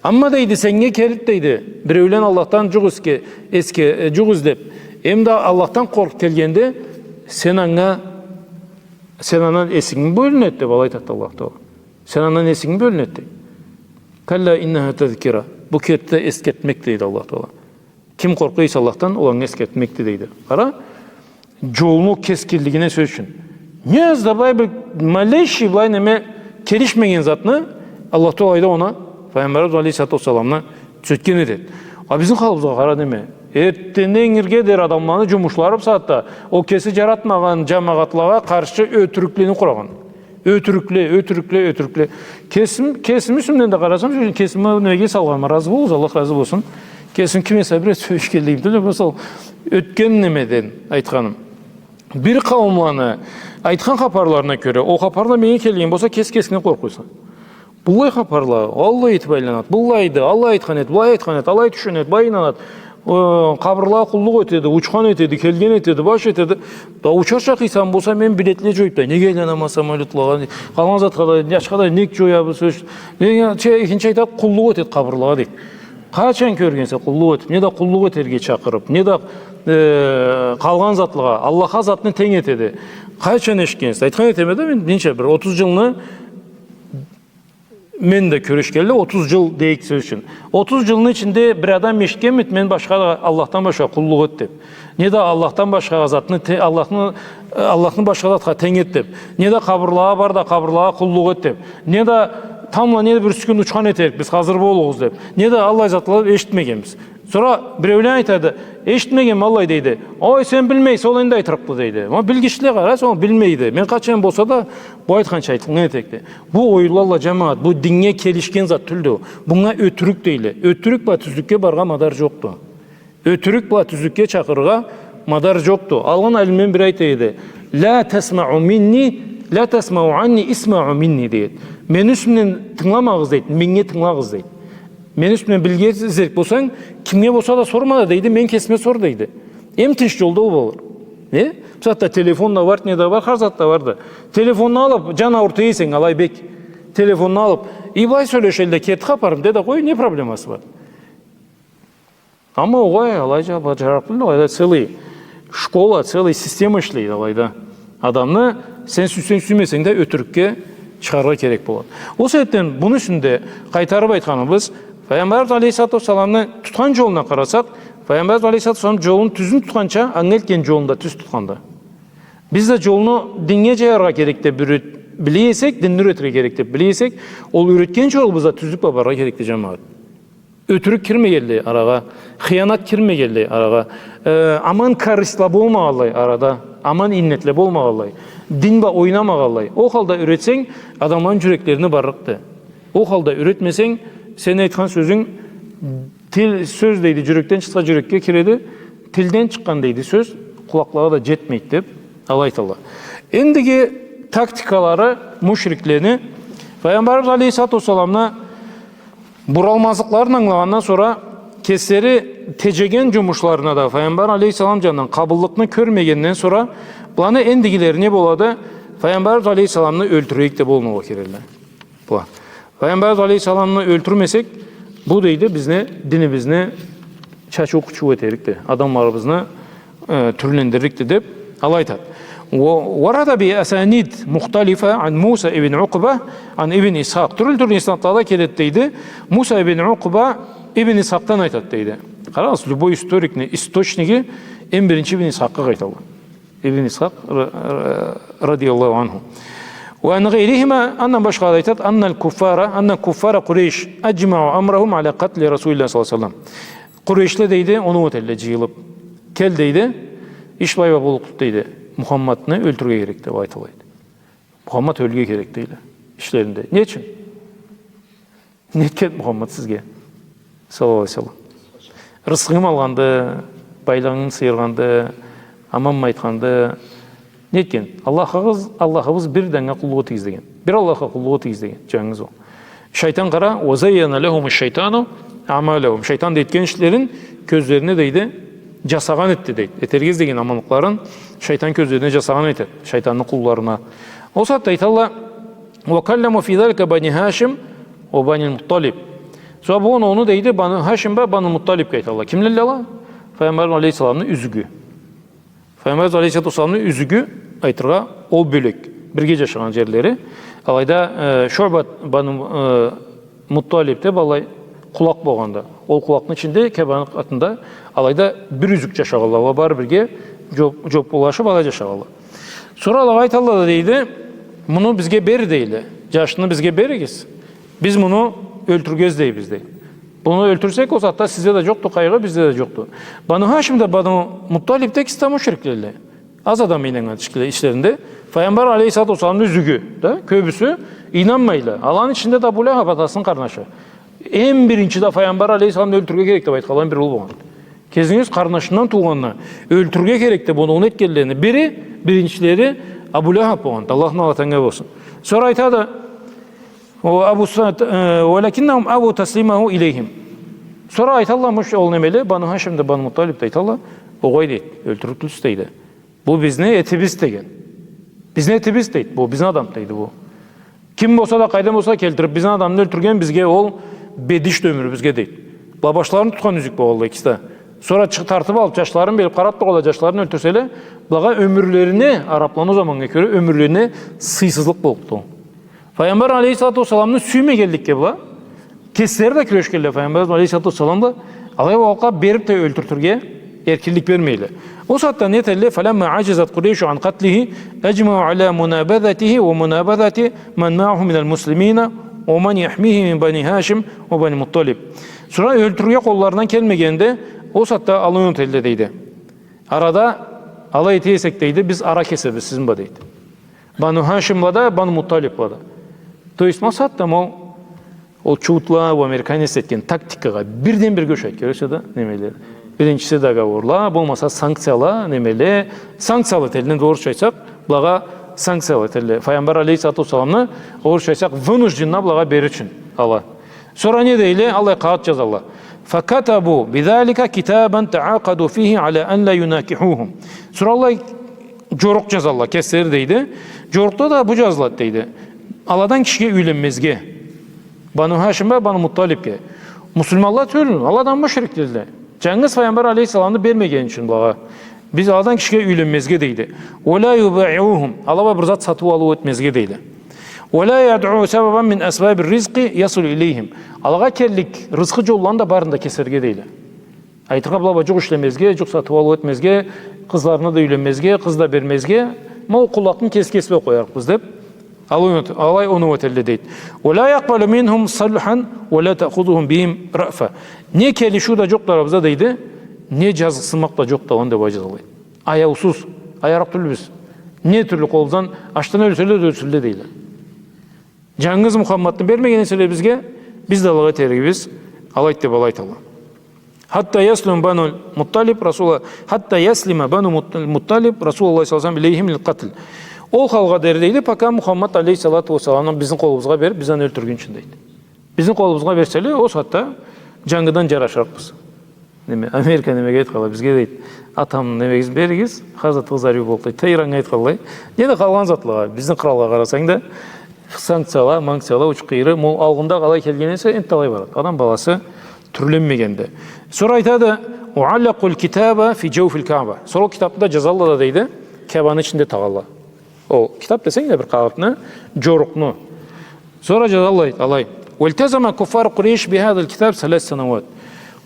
Амма, дейди, сеннге келиб, дейди, биреулен Аллахдан джукъ эсге, эсге, э, джукъ излеб, эм да Аллахдан къоркъуб келгенде, сен анга, сен андан эсинг бёлюнеди, деб алай айтады Аллах Тагъала. Сен андан эсинг бёлюнеди, дейди. «Калла иннаху тазкира». Бу кертиде эсгертмекди, дейди Аллах Тагъала. Ким къоркъа эсе Аллахдан, ол анга эсгертмекди, дейди. Къара, джолну кескинлигине, сёз ючюн. Не аз да былай бир малейший былай неме келишмеген затны Аллах Тагъала алайда огъуна Пайгъамбарыбыз алейхиссалату уассаламны тюзетген этеди. А бизни халыбызгъа къара неме. Эртденден ингирге дери адамланы джумушлары бусагъатда ол кеси джаратмагъан джамагъатлагъа къаршы ётюрюклени къурагъан. Ётюрюкле, ётюрюкле, ётюрюкле. Кесим, кесими юсюмден да къарасам, сёз ючюн, кесими немеге салгъанма, разы болугъуз, Аллах разы болсун. Кесим ким эсе бир сёз келгенлигим тюлдю, просто ол ётген немеден айтханым. Бир къауумланы айтхан хапарларына кёре, ол хапар да меннге келген болса, кес-кесине къоркъаса. Быллай хапарла, аллай этиб айланады. Быллайды, аллай айтхан эди, былай айтхан эди, алай тюшген эди, былай ийнанады. Э, къабырлагъа къуллукъ этеди, учхан этеди, келген этеди, баш этеди. Да учар чакъ инсан болса, мен билетле джоюб да, неге айланама самолётлагъа, къалгъан затха да, джашха да нек джоябыз, сёз. Неге, че, экинчи айтады, къуллукъ этеди къабырлагъа, дейди. Къачан кёргенсе къуллукъ этиб, не да къуллукъ этерге чакъырыб, не да, э, къалгъан затлагъа, Аллахха затны тенг этеди. Къачан эшитгенсе, айтхан этеме да мен, ненча бир отуз джылны мен да кюрешгенли, отуз джыл дейик, сёз ючюн. Отуз джылны ичинде бир адам эшитгенмиди, мен башха да, Аллахдан башха къуллукъ эт деб? Не да Аллахдан башха затны те-, Аллахны, Аллахны башха затха тенг эт деб? Не да къабырлагъа бар да, къабырлагъа къуллукъ эт деб? Не да тамбла, не да бирси кюн учхан этерикбиз, хазыр болугъуз деб? Не да аллай затла эшитмегенбиз. Сора биреулен айтады, эшитмегенме аллай, дейди. Ой, сен билмейсе, ол энди айтырыкъды, дейди. Ма билгичле, къара, ол билмейди. Мен къачан болса да бу айтханча айтылгъан этерикди. Бу оюнла, джамагъат, бу диннге келишген зат тюлдю. Бунга ётюрюк дейле. Ётюрюк бла тюзлюкге барыргъа мадар джокъду. Ётюрюк бла тюзлюкге чакъырыргъа мадар джокъду. Алгъын алимледен бири айта эди. «Ла тасмау минни, ла тасмау анни, исмау минни», дейди. Мени юсюмден тынгыламагъыз, дейди, меннге тынгылагъыз, дейди. Мени юсюмден билирге излерик болсанг, кимге болса да сорма да, дейди, мен кесиме сор, дейди. Эм тынч джол да ол болур. Не? Бусагъатда телефон да бар, не да бар, хар зат да барды. Телефонну алыб, джан аурута эсенг, алай бек. Телефонну алыб, и былай сёлешелле, керти хапарым, де да къой, не проблемасы бар? Амма огъай, алай джа-, баджарарыкъ тюлдю, алайда целый школа, целый система ишлейди алайда. Адамны сен сюйсенг, сюймесенг да ётюрюкге чыгъарыргъа керек болады. Ол себебден муну юсюнде къайтарыб айтханыбыз, Пайгъамбарыбыз алейхиссалату уассаламны тутхан джолуна къарасакъ, Пайгъамбарыбыз алейхиссалату уассалам джолун тюзюн тутханча, анга элтген джолун да тюз тутханды. Биз да джолну динге джаяргъа керек деб юрет-, биле эсек, динни юретирге керек деб биле эсек, ол юретген джолубузда тюзлюк бла барыргъа керекди, джамагъат. Ётюрюк кирмегенлей арагъа, хыянат кирмегенлей арагъа, э, аман корыстьла болмагъанлай арада, аман иннетле болмагъанлай, дин бла ойнамагъанлай. Ол халда юретсенг, адамланы джюреклерине барлыкъды. Ол халда юретмесенг, сен айтхан сёзюнг тил, сёз, дейди, джюрекден чыкъса, джюрекге киреди, тилден чыкъгъан, дейди, сёз къулакълагъа да джетмейди, деб алай айталла. Эндиги тактикалары мушриклени, Пайгъамбарыбыз алейхиссалату уассаламны буралмазлыкъларын ангылагъандан сора, кеслери теджеген джумушларына да Пайгъамбар алейхиссалам джанындан къабыллыкъны кёрмегенден сора, буланы эндигилери не болады? Пайгъамбарыбыз алейхиссаламны ёлтюрейик деб болмаугъа кирелле. Была. Пайгъамбарыбыз алейхиссаламны ёлтюрмесек, бу, дейди, бизни, динибизни чачыу-къучуу этерикди. Адамларыбызны э, тюрлендирликди деб алай айтады. و-، ورد بأسانيد مختلفة عن موسى بن عقبة عن ابن إسحاق. Тюрлю-тюрлю иснадлагъа келеди, дейди. Муса ибн Укъба ибн Исхакъдан айтады, дейди. Къарагъыз, любой историкни источниги эм биринчи ибн Исхакъгъа къайталла. Ибн Исхакъ ра-, ра-, радияллаху анху. وعن غيرهما, андан башха да айтады, أن الكفار، أن كفار قريش أجمعوا أمرهم على قتل رسول الله صلى الله عليه وسلم. Къурейшле, дейди, оноу этелле джыйылыб. Кел, дейди, иш былай боллукъду, дейди. Мухаммадны ёлтюрге керек деб айталла, дейди. Мухаммад ёлюрге керек, дейле, ишлеринде. Не ючюн? Не этген Мухаммад сизге? Саллаллаху алейхи ва саллам. Рысхынгы алгъанды, байлыгъынгы сыйыргъанды, аманмы айтханды, Не этген? Аллахыбыз, Аллахыбыз бир да анга къуллукъ этигиз деген. Бир Аллахха къуллукъ этигиз деген. Джангыз ол. Шайтан, къара, وزين لهم الشيطان أعمالهم. Шайтан да этген ишлерин кёзлерине, дейди, джасагъан этди, дейди. Этерге излеген аманлыкъларын шайтан кёзлерине джасагъан этеди. Шайтанны къулларына. Ол сагъатда айталла, وكلموا في ذلك بني هاشم وبني المطلب. Сора бу оноуну, дейди, Бану Хашим бла Бану Мутталибге айталла. Кимлелле ала? Файгъамбар алейхиссаламны юзюгю. Файгъамбар алейхиссалату уассаламны юзюгю, айтыргъа, ол бёлек. Бирге джашагъан джерлери. Алайда, э, Шуъбат Бану, э, Мутталиб деб алай къулакъ болгъанда. Ол къулакъны ичинде, Каабаны къатында, алайда бир юзюк джашагъанла. Ала бары бирге джоб-, джоббулашыб алай джашагъанла. Сора алагъа айталла да, дейди, муну бизге бер, дейле. Джашны бизге беригиз. Биз муну ёлтюрюрге излейбиз, дейди. Муну ёлтюрсек, ол сагъатда сизде да джокъду къайгъы, бизде да джокъду. Бану Хашим да, Бану Мутталиб да, икиси да мушриклелле. Аз адам ийнаннган ич-, ичлеринде. Файгъамбар алейхиссалату уассаламны юзюгю да, кёбюсю ийнанмайла. Аланы ичинде да Абу Лахаб, атасыны къарнашы. Эм биринчи да Файгъамбар алейхиссаламны ёлтюрюрге керек деб айтханланы бири ол болгъан. Кесигиз къарнашынгдан туугъанны ёлтюрюрге керек деб оноуну этгенлени бири, биринчилери Аллахны налаты анга болсун. Сора айтады, о, Абу Са-, э, ولكنهم أبوا تسليمه إليهم. Сора айталла, муш, ол немеле, Бану Хашим да, Бану Мутталиб да айталла, огъай, дейди, ёлтюрюрге тюлсюз, дейди. Бу бизни этибиз деген. Бизни этибиз, дейди. Бу бизни адам, дейди бу. Ким болса да, къайдан болса да келтириб, бизни адамны ёлтюрген, бизге ол бедиш да ёмюрюбюзге, дейди. Была башларын тутхан юзюк болгъанла икиси да. Сора чы-, тартыб алыб, джашларын бериб, къараб тургъанла, джашларын ёлтюрселе, былагъа ёмюрлерине, арабланы ол заманнга кёре, ёмюрлерине сыйсызлыкъ боллукъду. Файгъамбар алейхиссалату уассаламны сюймегенликге была, кеслери да кюрешгенле Файгъамбар алейхиссалату уассалам бла, алай болгъанлыкъгъа бериб да ёлтюртюрге эркинлик бермейле. Ол сагъатда не этелле? فلما عجزت قريش عن قتله أجمعوا على منابذته ومنابذة من معه من المسلمين ومن يحميه من بني هاشم وبني المطلب. Сора ёлтюрюрге къолларындан келмегенде, ол сагъатда алай этелле, дейди. Арада алай эте эсек, дейди, биз ара кесебиз сизни бла, дейди. Бану Хашим бла да, Бану Мутталиб бла да. То есть, ма сагъатда ол, ол чуутла, ол американец этген тактикагъа бирден-бирге ушайды, кёресе да, немеле. Биринчиси договорла, болмаса санкцияла, немеле. Санкцияла этелле, энди орусча айтсакъ, былагъа санкцияла этелле. Файгъамбар алейхиссалату уассаламны, орусча айтсакъ, вынужденно былагъа берир ючюн ала. Сора не дейле? Аллай къагъыт джазалла. فكتبوا بذلك كتابا تعاقدوا فيه على أن لا يناكحوهم. Сора аллай джорукъ джазалла кеслери, дейди. Джорукъда да бу джазылады, дейди. Аладан кишиге юйленмезге. Бану Хашим бла Бану Мутталибге. Муслиманла тюл, ала да мушриклелле. Джангыз Файгъамбар алейхиссаламны бермегени ючюн былагъа. Биз аладан кишиге юйленмезге, дейди. ولا يبايعوهم. Ала бла бир зат сатыу-алыу этмезге, дейди. ولا يدعوا سببا من أسباب الرزق يصل إليهم. Алагъа келлик рызкъы джолланы да барын да кесерге, дейле. Айтыргъа, была бла джукъ ишлемезге, джукъ сатыу-алыу этмезге, къызларына да юйленмезге, къыз да бермезге, ма ол къуллукъну кес-, кесиб къоярыкъбыз деб, алай оноу-, алай оноу этелле, дейди. ولا يقبل منهم صلحا ولا تأخذهم بهم رأفة. Не келишиу да джокъду арабызда, дейди, не джазыкъсынмакъ да джокъду ала бла деб, алай джазалла, дейди. Аяусуз, аярыкъ тюлбюз. Не тюрлю къолубуздан, ачдан ёлселе да ёлсюнле, дейле. Джангыз Мухаммадны бермеген эселе бизге, биз да алагъа этеригибиз алайды деб алай айталла. حتى يسلم بنو المطلب رسول الله، حتى يسلم بنو المطلب رسول الله صلى الله عليه وسلم إليهم للقتل. Ол халгъа дери, дейди, пока Мухаммад алейхиссалату уассаламны бизни къолубузгъа бериб, биз аны ёлтюргюнчюн, дейди. Бизни къолубузгъа берселе, ол сагъатда джангыдан джарашырыкъбыз. Неме, Америка немеге айтханла бизге, дейди. Атамны немегизни беригиз, хар затыгъыз ариу боллукъду, дейди. Та Ираннга айтханлай. Не да къалгъан затлагъа, бизни къралгъа къарасанг да, санкцияла, манкцияла, учу-къыйыры, ма ол алгъында къалай келген эсе, энтда алай барады. Адам баласы тюрленмегенди. Сора айтады, وعلقوا الكتاب في جوف الكعبة. Сора ол китабны да джазалла да, дейди, Каабаны ичинде тагъалла. Ол китаб десенг да бир къагъытны, джорукъну. Сора джазалла, алай. والتزم كفار قريش بهذا الكتاب ثلاث سنوات.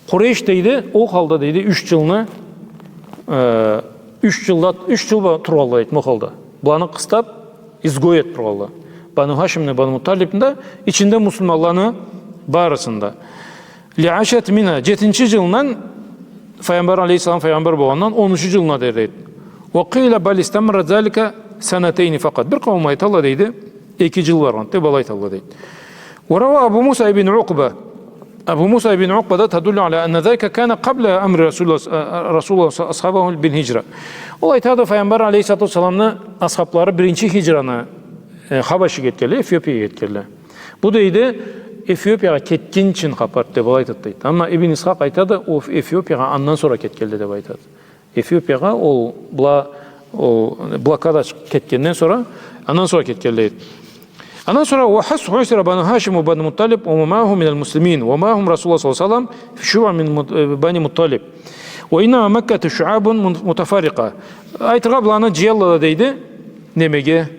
Къурейш, дейди, ол халда, дейди, юч джылны, э, юч джылда, юч джыл ба-, тургъалла, дейди, ма ол халда. Буланы къыстаб, изгой этиб тургъалла. Бану Хашимни, Бану Мутталибни да, ичинде муслиманланы барысында. لعشرة منها, джетинчи джылындан, Файгъамбар алейхиссалам файгъамбар болгъандан, онунчу джылына дери, дейди. وقيل بل استمر ذلك سنتين فقط. Бир къауум айталла, дейди, эки джыл баргъанды деб алай айталла, дейди. وروى أبو موسى بن عقبة. Абу Муса ибн Укъба да تدل على أن ذلك كان قبل أمر رسول الله, رسول الله أصحابه بالهجرة. Ол айтады, Файгъамбар алейхиссалату уассаламны асхаблары биринчи хиджраны, э, Хабашиге кетгенле, Эфиопиягъа кетгенле. Бу, дейди, Эфиопиягъа кетгинчи хапар деб алай айтады, дейди. Амма Ибн Исхакъ айтады, ол Эфиопиягъа андан сора кетгенле деб айтады. Эфиопиягъа ол бла-, ол блокада чыгъыб кетгенден сора, андан сора кетгенле, дейди. Андан сора: «وحيث حصر بنو هاشم وبنو المطلب وما معهم من المسلمين ومعهم رسول الله صلى الله عليه وسلم في شعوب من مط-، بني المطلب وإنما مكة شعوب من-، متفرقة». Айтыргъа, быланы джыялла да, дейди, немеге,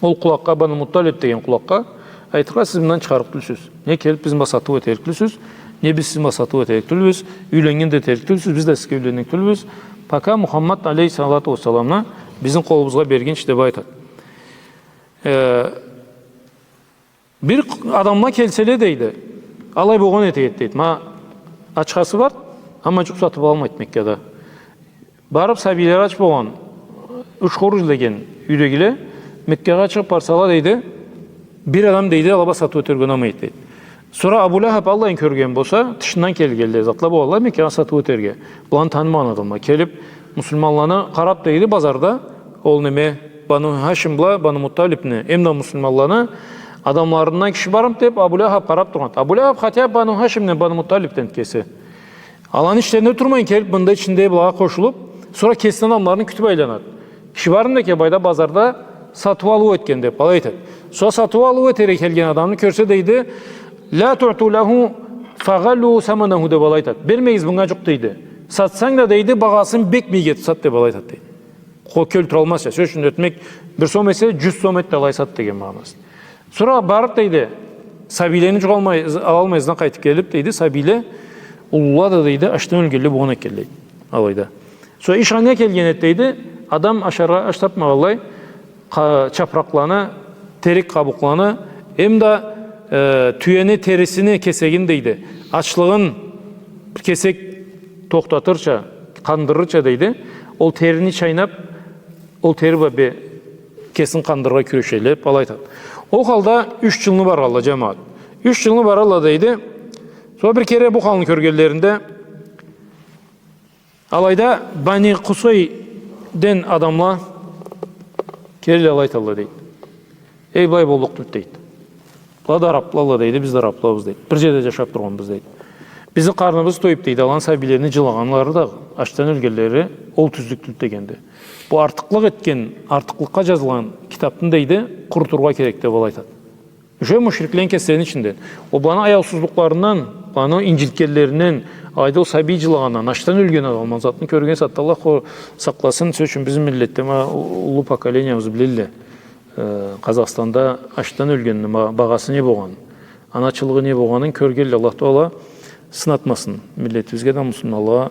ол къулакъгъа, Бану Мутталиб деген къулакъгъа, айтыргъа: «Сиз мындан чыгъарыкъ тюлсюз. Не келиб бизни бла сатыу этерик тюлсюз, не биз сизни бла сатыу этерик тюлбюз, юйленнген да этерик тюлсюз, биз да сизге юйленнек тюлбюз, пока Мухаммад алейхиссалату уассаламны бизни къолубузгъа бергинчи», — деб айтад. Э, бир адамла келселе, дейди, алай болгъан эте эди, дейди. Ма ачхасы бар, амма джукъ сатыб алалмайды Меккада. Барыб, сабийлери ач болгъан, юч хоруч излеген юйдегиле Меккагъа чыгъыб барсала, дейди, бир адам, дейди, ала бла сатыу этерге унамай эди, дейди. Сора Абу Лахаб аллайын кёрген болса, тышындан келгенле затла болгъанла Меккагъа сатыу этерге. Быланы танымагъан адамла келиб, муслиманланы къараб, дейди, базарда, ол неме, Бану Хашим бла Бану Мутталибни, эм да муслиманланы адамларындан киши бармыды деб, Абу Лахаб къараб тургъан. Абу Лахаб хотя Бану Хашимден, Бану Мутталибден кеси. Аланы ичлеринде турмайын, келиб мында ичинде былагъа къошулуб, сора кесини адамларын кютюб айланады. Киши бармыды экен былайда базарда сатыу-алыу этген деб, алай айтады. Сора сатыу-алыу этерге келген адамны кёрсе, дейди, «لا تعطوا له فغلوا ثمنه», — деб алай айтады. «Бермегиз мынга джукъ», — дейди. «Сатсанг да, — дейди, — багъасын бек мийик этиб сат», — деб алай айтады, дейди. Къол кёлтюралмаз, сёз ючюн, этмек, бир сом эсе, джюз сом эт да алай сат деген магъанасы. Сора барыб, дейди, сабийлени джукъ алмай, алалмай ызына къайтыб келиб, дейди, сабийле, уллула да, дейди, ачдан ёлгенле болгъан экен, дейди, алайда. Сора иш анга келген эди, дейди, адам ашаргъа аш табмагъанлай, къа-, чапракъланы, терек къабукъланы, эм да, э, тюени терисини кесегин, дейди, ачлыгъын бир кесек тохтатырча, къандырырча, дейди, ол терини чайнаб, ол тери бла бе-, кесин къандырыргъа кюрешелле деб алай айтады. Ол халда юч джылны баргъалла, джамагъат. Юч джылны баргъалла, дейди. Сора бир кере бу халны кёргенлеринде, алайда Бани Къусайден адамла келелле, алай айталла, дейди. «Эй, былай боллукъ тюлдю», — дейди. «Была да араблалла, — дейди, — биз да араблабыз, — дейди. — Бир джерде джашаб тургъанбыз, — дейди. — Бизни къарныбыз тоюб, — дейди, — аланы сабийлерини джылагъанлары да, ачдан ёлгенлери ол тюзлюк тюлдю», — дегенди. Бу артыкълыкъ этген, артыкълыкъгъа джазылгъан китабны, дейди, къурутургъа керек деб алай айтады. Уже мушриклени кеслерини ичинде. Ол быланы аяусузлукъларындан, быланы инджилтгенлеринден, алайда ол сабий джылагъандан, ачдан ёлген адамны, затны кёрген сагъатда, Аллах къо-, сакъласын, сёз ючюн, бизни миллетде, ма, у-, уллу поколениябыз билелле. Э, Къазахстанда ачдан ёлгенни ма-, багъасы не болгъанын, ачхылыгъы не болгъанын кёргелле. Аллах Тагъала сынатмасын миллетибизге да, муслиманлагъа,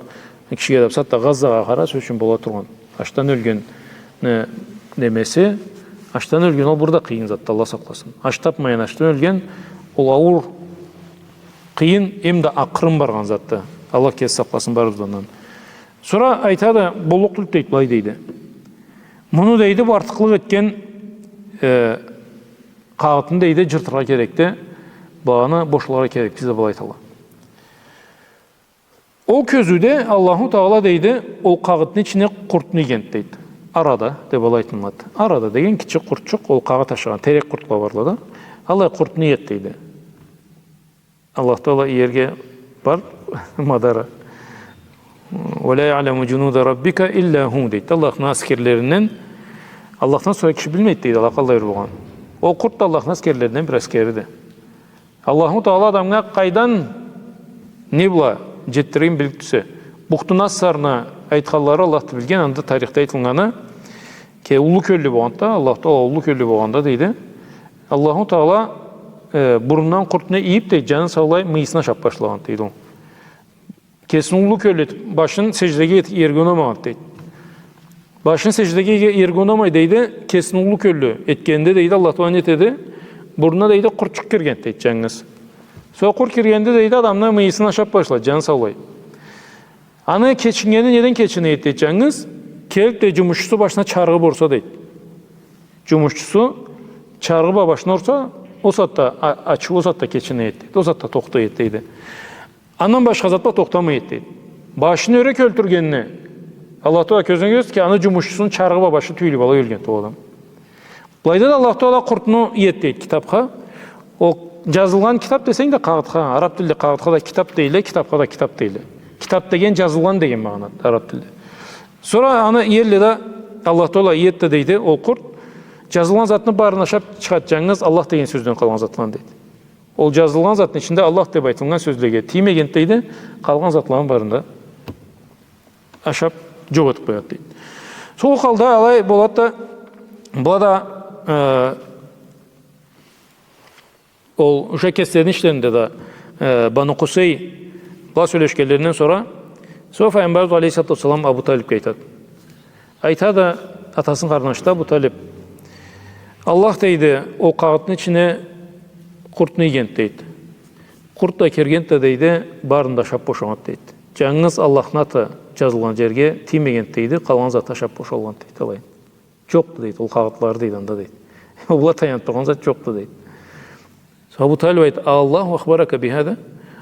кишиге да. Бусагъатда Газзагъа къара, сёз ючюн, бола тургъан. Ачдан ёлген не-, немеси, ачдан ёлген ол бир да къыйын затды, Аллах сакъласын. Аш табмайын ачдан ёлген, ол ауур, къыйын, эм да акъырын баргъан затды. Аллах кеси сакъласын барыбызны да андан. Сора айтады, боллукъ тюлдю, дейди, былай дейди. Муну, дейди, бу артыкълыкъ этген, э, къагъытны, дейди, джыртыргъа керекди, быланы бошлагъа керекбиз деб алай айталла. Ол кёзюуде Аллаху Тагъала, дейди, ол къагъытны ичине къуртну ийгенди, дейди. Арада деб алай айтылынады. Арада деген кичи къуртчукъ, ол къагъыт ашагъан, терек къуртла барла да. Аллай къуртну иеди, дейди. Аллах Тагъала иерге бар мадары. «ولا يعلم جنود ربك إلا هو», — дейди. Аллахны аскерлеринден, Аллахдан сора киши билмейди, дейди, Аллах къаллай бир болгъан. Ол къурт да Аллахны аскерлеринден бир аскериди. Аллаху Тагъала адамгъа къайдан не бла джетдиририн билиб тюлсе. Бухту Нассарны айтханлары Аллах да билген, анда тарихде айтылгъаны, ке, уллу кёллю болгъанда, Аллах Тагъала уллу кёллю болгъанда, дейди, Аллаху Тагъала, э, бурнундан къуртну ийиб, дейди, джанын саулай мыйысына ашаб башлагъан, дейди, ол. Кесин уллу кёллю этиб, башын сеждеге эт-, иерге унамагъан, дейди. Башын сеждеге иерге унамай, дейди, кесин уллу кёллю этгенде, дейди, Аллах Тагъала не этеди? Бурнуна, дейди, къуртчукъ кирген, дейди, джангыз. Сора къурт киргенде, дейди, адамны мыйысын ашаб башлады, джаны саулай. Аны кечиннгени неден кечине эди, дейди, джангыз? Келиб да джумушчусу башына чаргъы бла урса, дейди. Джумушчусу чаргъы бла башына урса, ол сагъатда а-, ачыуу ол сагъатда кечине эди, дейди. Ол сагъатда тохтай эди, дейди. Андан башха зат бла тохтамай эди, дейди. Башын ёре кёлтюргенни Аллах Тагъала кёзюне кёргюзтдю ки, аны джумушчусуну чаргъы бла башы тюйюлюб алай ёлген ол адам. Былайда да Аллах Тагъала къуртну иеди, дейди, китабха. Ол джазылгъан китаб десенг да къагъытха, араб тилде къагъытха да китаб дейле, китабха да китаб дейле. Китаб деген джазылгъан деген магъанады араб тилде. Сора аны иелле да, Аллах Тагъала иеди да, дейди, ол къурт. Джазылгъан затны барын ашаб чыгъады, джангыз Аллах деген сёзден къалгъан затланы, дейди. Ол джазылгъан затны ичинде Аллах деб айтылгъан сёзлеге тиймегенди, дейди, къалгъан затланы барын да ашаб джокъ этиб къояды, дейди. Сол халда алай болады да, была да, э, ол уже кеслерини ичлеринде да, э, Бану Къусай была сёлешгенлеринден сора, сора Файгъамбарыбыз алейхиссалату уассалам Абу Талибге айтады. Айтады атасыны къарнашы да Абу Талиб: «Аллах, — дейди, — ол къагъытны ичине къуртну ийгенди, — дейди. — Къурт да киргенди да, — дейди, — барын да ашаб бошагъанды, — дейди. — Джангыз Аллахны аты джазылгъан джерге тиймегенди, — дейди, — къалгъан зат ашаб бошалгъанды, — дейди, — алай. Джокъду, — дейди, — ол къагъытлары, — дейди, — анда, — дейди. — Ол бла таяныб тургъан зат джокъду, — дейди. Сора Абу Талиб айтады: «Аллаху ахбарака бихаза?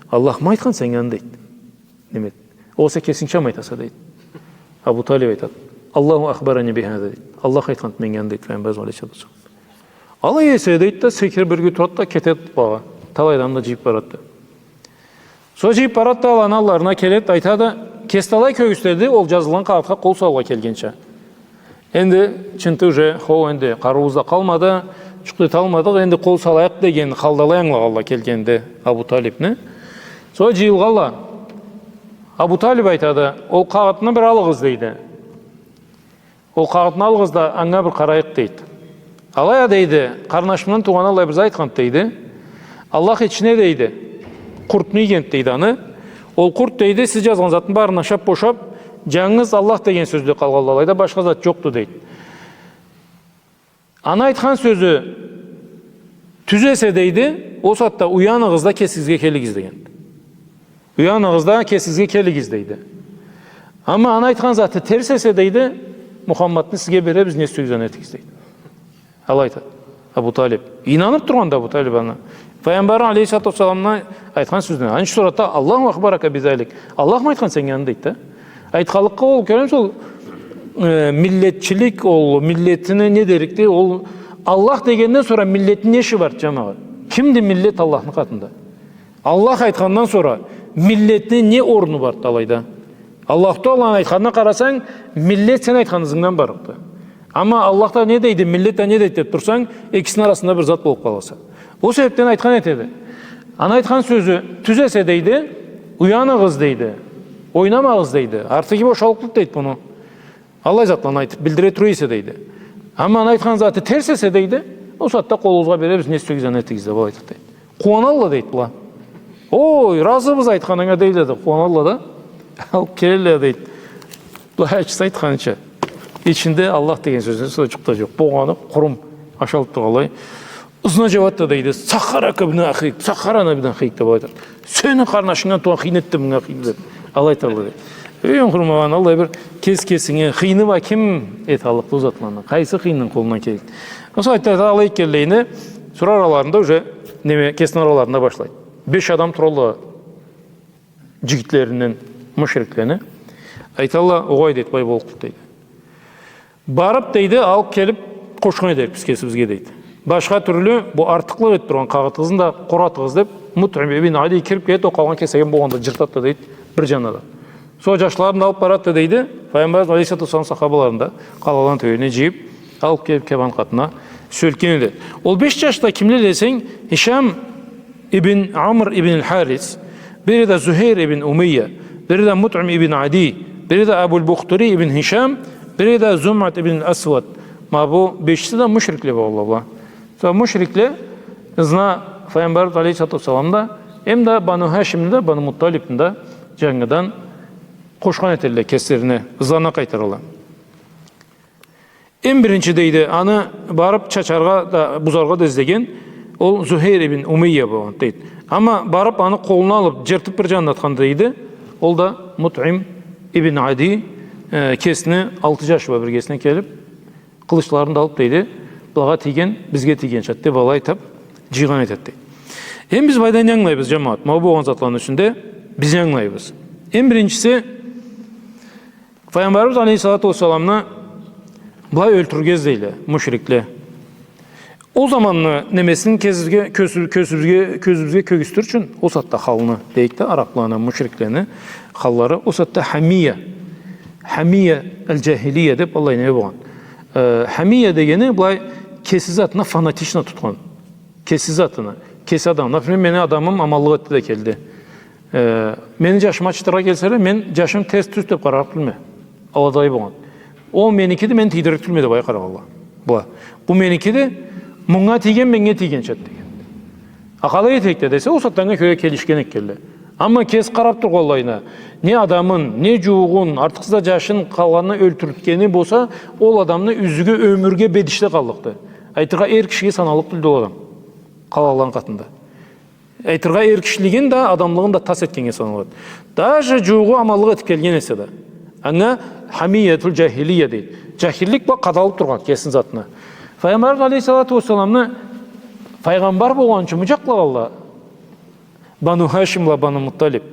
Аллахмы айтхан сеннге аны?» — дейди. Неме, огъесе кесингча ма айтаса, дейди. Абу Талиб айтады: «Аллаху ахбарани бихаза», — дейди. Аллах айтханды меннге аны, дейди, Файгъамбарыбыз алейхиссалату уассалам. Алай эсе, дейди да, секирип бирге турады да, кетеди былагъа. Талай адамны да джыйып барады да. Сора джыйып барады да, аланы алларына келеди, айтады, кеси да алай кёргюзтеди, ол джазылгъан къагъытха къол салыргъа келгенча. Энди чынтты уже, хо, энди къарыуубуз да къалмады, джукъ да эталмадыкъ, энди къол салайыкъ деген халда алай ангылагъанла келгенди Абу Талибни. Сора джыйылгъанла. Абу Талиб айтады: «Ол къагъытны бир алыгъыз», — дейди. «Ол къагъытны алыгъыз да, анга бир къарайыкъ», — дейди. «Алай а, — дейди, — къарнашымдан туугъаны аллай бир зат айтханды, — дейди. — Аллах ичине, — дейди, — къуртну ийгенди, — дейди, — аны. Ол къурт, — дейди, — сиз джазгъан затны барын ашап бошап, джангыз Аллах деген сёзде къалгъанды алайда, башха зат джокъду, — дейди. — Аны айтхан сёзю тюз эсе, — дейди, — ол сагъатда уяныгъыз да кесигизге келигиз», — дегенди. «Уяныгъыз да кесигизге келигиз», — дейди. «Амма аны айтхан заты терс эсе, — дейди, — Мухаммадны сизге беребиз, не сюйсегиз, аны этигиз», — дейди. Алай айтады Абу Талиб. Ийнанып тургъанды Абу Талиб аны. Файгъамбар алейхиссалату уассаламны айтхан сёзюне. Аны ючюн сорады да: «Аллаху ахбарака бизалик? Аллахмы айтхан сеннге аны?» — дейди да. Айтханлыкъгъа, ол, кёремисе, ол, э, миллетчилик, ол миллетине не дерикди, ол Аллах дегенден сора миллетни не иши барды, джамагъат? Кимди миллет Аллахны къатында? Аллах айтхандан сора миллетни не орну барды алайда? Аллаху Тааланы айтханына къарасанг, миллет сен айтхан ызынгдан барлыкъды. Амма Аллах да не дейди, миллет да не дейди деп турсанг, экисини арасында бир зат болуп къаласа. Ол себепден айтхан этеди. Аны айтхан сёзю тюз эсе, дейди, уяныгъыз, дейди, ойнамагъыз, дейди, артыгъы бошалыкъды, дейди, муну. Аллай затланы айтып билдире тура эсе, дейди. Амма аны айтхан заты терс эсе, дейди, ол сагъатда къолугъузгъа беребиз, не сюйсегиз, аны этигиз деп, алай айтады, дейди. Къууаналла, дейди, была. «Ой, разыбыз айтханынга», — дейле да, къууаналла да. Алып келелле, дейди. Былай ачса айтханыча. Ичинде Аллах деген сёзню сора джукъ да джокъ. Болгъаны къурум ашалып тургъанлай. Ызына джабады да, дейди: «Саххарака ибну ахик, саххарана ибну ахик», — деп айтады. «Сени къарнашынгдан туугъан хыйны этди мынга хыйны», — деп. Алай айтады, дейди. Эй, къурумагъан, аллай бир кес-кесинге хыйны бла ким эталлыкъды ол затланы? Къайсы хыйны къолундан келеди? Ол сагъатда алай экенлейин, сора араларында уже, неме, кесини араларында башлайды. Беш адам туралла джигитлеринден мушриклени. Айталла: «Огъай, — дейди, — былай боллукъду, — дейди. — Барып, — дейди, — алып келип къошхан этерикбиз кесибизге, — дейди. — Башха тюрлю бу артыкълыкъ этип тургъан къагъытыгъызны да къоратыгъыз», — деп, Мутъим ибн Ади кирип келеди, ол къалгъан кесегин болгъанда джыртады да, дейди, бир джанына да. Сора джашларын да алып барады да, дейди, Файгъамбарыбыз алейхиссалату уассалам сахабаларын да къалаланы тёбенине джыйып, алып келип, кебан къатына сёлкген эди. Ол беш джаш да кимле десенг, Хишам ибн Амр ибн аль-Харис, бири да Зухейр ибн Умайя, бири да Мутъим ибн Ади, бири да Абуль Бухтури ибн Хишам, бири да Зумъат ибн аль-Асвад. Ма бу бешиси да мушрикле болгъанла была. Сора мушрикле ызына Файгъамбарыбыз алейхиссалату уассалам да, эм да Бану Хашимни да, Бану Мутталибни да джангыдан къошхан этелле кеслерине, ызларына къайтаралла. Эм биринчи, дейди, аны барып чачаргъа да, бузаргъа да излеген ол Зухейр ибн Умайя болгъан, дейди. Амма барып аны къолуна алып, джыртып бир джанына атхан, дейди, ол да Мутъим ибн Ади, э, кесини алты джашы бла биргесине келип, къылычларын да алып, дейди, былагъа тийген, бизге тийгенчады деп, алай айтып, джыйгъан этеди, дейди. Эм биз былайдан не ангылайбыз, джамагъат? Ма бу болгъан затланы юсюнде биз не ангылайбыз? Эм биринчиси, Файгъамбарыбыз алейхиссалату уассаламны былай ёлтюрюрге излейле мушрикле. Ол заманны немесин кёзюбюзге, кёзю-, кёзюбюзге, кёзюбюзге кёргюзтюр ючюн, ол сагъатда халны, дейик да, арапланы, мушриклени халлары, ол сагъатда хамия, хамия аль-джахилия деп аллай неме болгъан. Э, хамия дегени былай кеси затына фанатично тутхан. Кеси затына. Кеси адам. Например, мени адамым аманлыкъ этди да келди. Э, мени джашыма чыгъаргъа келселе, мен джашым терс-тюз деб къарарыкъ тюлме. Аладай болгъан. Ол меникиди, мен тийдиририк тюлме деб былай къарагъанла. Была. Бу меникиди, мунга тийген, меннге тийгенчады деген. А къалай этейик да десе, ол сагъатда анга кёре келишген этгенле. Амма кеси къараб тургъанлайына, не адамын, не джууугъун, артыкъсыз да джашын, къалгъанын ёлтюртгени болса, ол адамны юзюгю ёмюрге бедишде къаллыкъды. Айтыргъа, эр кишиге саналлыкъ тюлдю ол адам. Къалгъанланы къатында. Айтыргъа, эр кишилигин да, адамлыгъын да тас этгеннге саналады. Даже джууугъу аманлыкъ этиб келген эсе да. Анга хамиятуль джахилия дейди. Джахиллик бла къадалыб тургъан кесини затына. Файгъамбарыбыз алейхиссалату уассаламны файгъамбар болгъанчы джакълагъанла Бану Хашим бла Бану Мутталиб.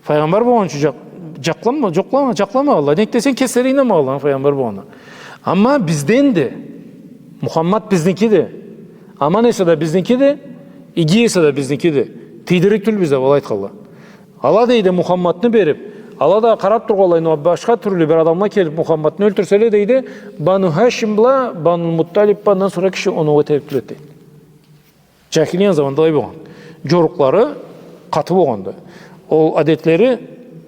Файгъамбар болгъанчы джакъ-, джакъланма-, джокълама-, джакъламагъанла. Нек десенг, кеслери ийнанмагъанла файгъамбар болгъанына. Амма бизденди. Мухаммад бизникиди. Аман эсе да бизникиди, иги эсе да бизникиди. Тийдиририк тюлбюз деб алай айтханла. Ала, дейди, Мухаммадны бериб, ала да къараб тургъанлайына, башха тюрлю бир адамла келиб Мухаммадны ёлтюрселе, дейди, Бану Хашим бла Бану Мутталиб бла андан сора киши оноугъа тебиб тюлдю, дейди. Джахилияны заманында алай болгъан. Джорукълары къаты болгъанды. Ол адетлери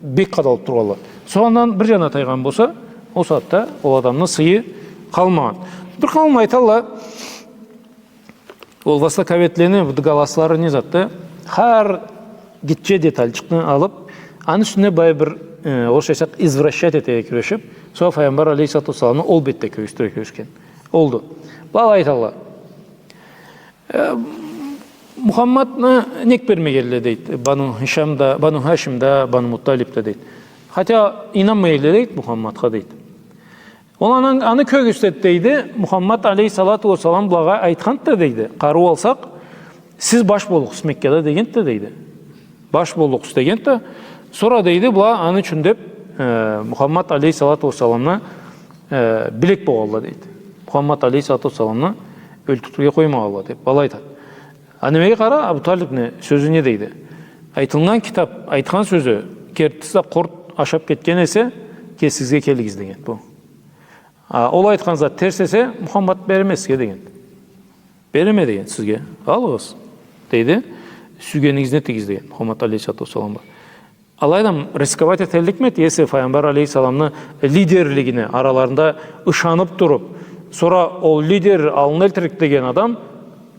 бек къадалыб тургъанла. Сора андан бир джанына тайгъан болса, ол сагъатда ол адамны сыйы къалмагъан. Бир къауум айталла, ол востоковедлени бу галаслары не затды? Хар гитче детальчыкъны алыб, аны юсюнде былай бир, э, орусча айтсакъ, извращать этерге кюрешиб, сора Файгъамбар алейхиссалату уассаламны ол бетде кёргюзтюрге кюрешген. Олду. Былай айталла. Э, Мухаммадны нек бермегенле, дейди, Бану Хишам да, Бану Хашим да, Бану Мутталиб да, дейди. Хотя ийнанмай эдиле, дейди, Мухаммадха, дейди. Ол аны, аны кёргюзтеди, дейди, Мухаммад алейхиссалату уассалам былагъа айтханды да, дейди, къарыу алсакъ, сиз баш боллукъсуз Меккада дегенди да, дейди. Баш боллукъсуз дегенди да, сора, дейди, была аны ючюн деб, э, Мухаммад алейхиссалату уассаламны, э, билек болгъанла, дейди. Мухаммад алейхиссалату уассаламны ёлтюртюрге къоймагъанла деб, алай айтады. А немеге къара, Абу Талибни сёзю не дейди? Айтылгъан китаб айтхан сёзю кертиси да къурт ашаб кетген эсе, кесигизге келигиз деген бу. А ол айтхан зат терс эсе, Мухаммад береме сизге деген. Береме деген сизге. Алыгъыз, дейди. Сюйгенигизни этигиз деген Мухаммад алейхиссалату уассаламгъа. Алайдан рисковать этерликмиди, если Файгъамбар алейхиссаламны лидерлигине араларында ышаныб туруб, сора ол лидер аллына элтирик деген адам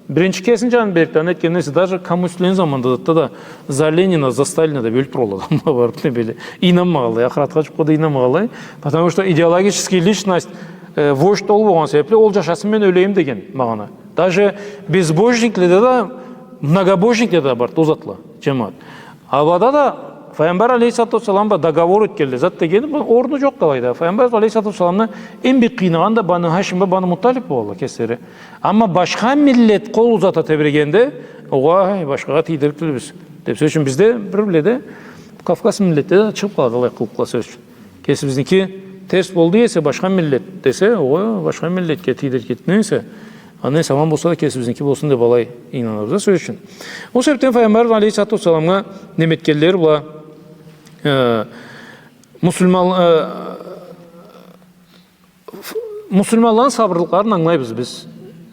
биринчи кесини джанын бериб да, аны этгенде эсе, даже коммунистлени заманында затда да за Ленина, за Сталина деб ёлюб тургъанла адамла барды, не билейим, ийнанмагъанлай, ахыратха джукъ да ийнанмагъанлай. Потому что идеологический личность, э, вождь ол болгъан себебли, ол джашасын, мен ёлейим деген магъана. Даже безбожникледе да, многобожникледе да барды ол затла, джамагъат. А былада да Файгъамбар алейхиссалату уассалам бла договор этгенле зат дегени, бу орну джокъду алайда. Файгъамбар алейхиссалату уассаламны эм бек къыйнагъаны да Бану Хашим бла Бану Мутталиб болгъанла кеслери. Амма башха миллет къол узата тебрегенде, огъай, башхагъа тийдиририк тюлбюз деб. Сёз ючюн, бизде бир-бирледе, Кавказ миллетледе да чыгъыб къалады алай къылыкъла, сёз ючюн. Кесибизники терс болду эсе, башха миллет десе, огъай, башха миллетге тийдиририк этген эсе, андан эсе аман болса да, кесибизники болсун деб алай ийнанабыз да, сёз ючюн. Ол себебден Файгъамбар алейхиссалату уассаламгъа неме этгенлери бла, э, муслиман-, э, муслиманланы сабырлыкъларын ангылайбыз биз,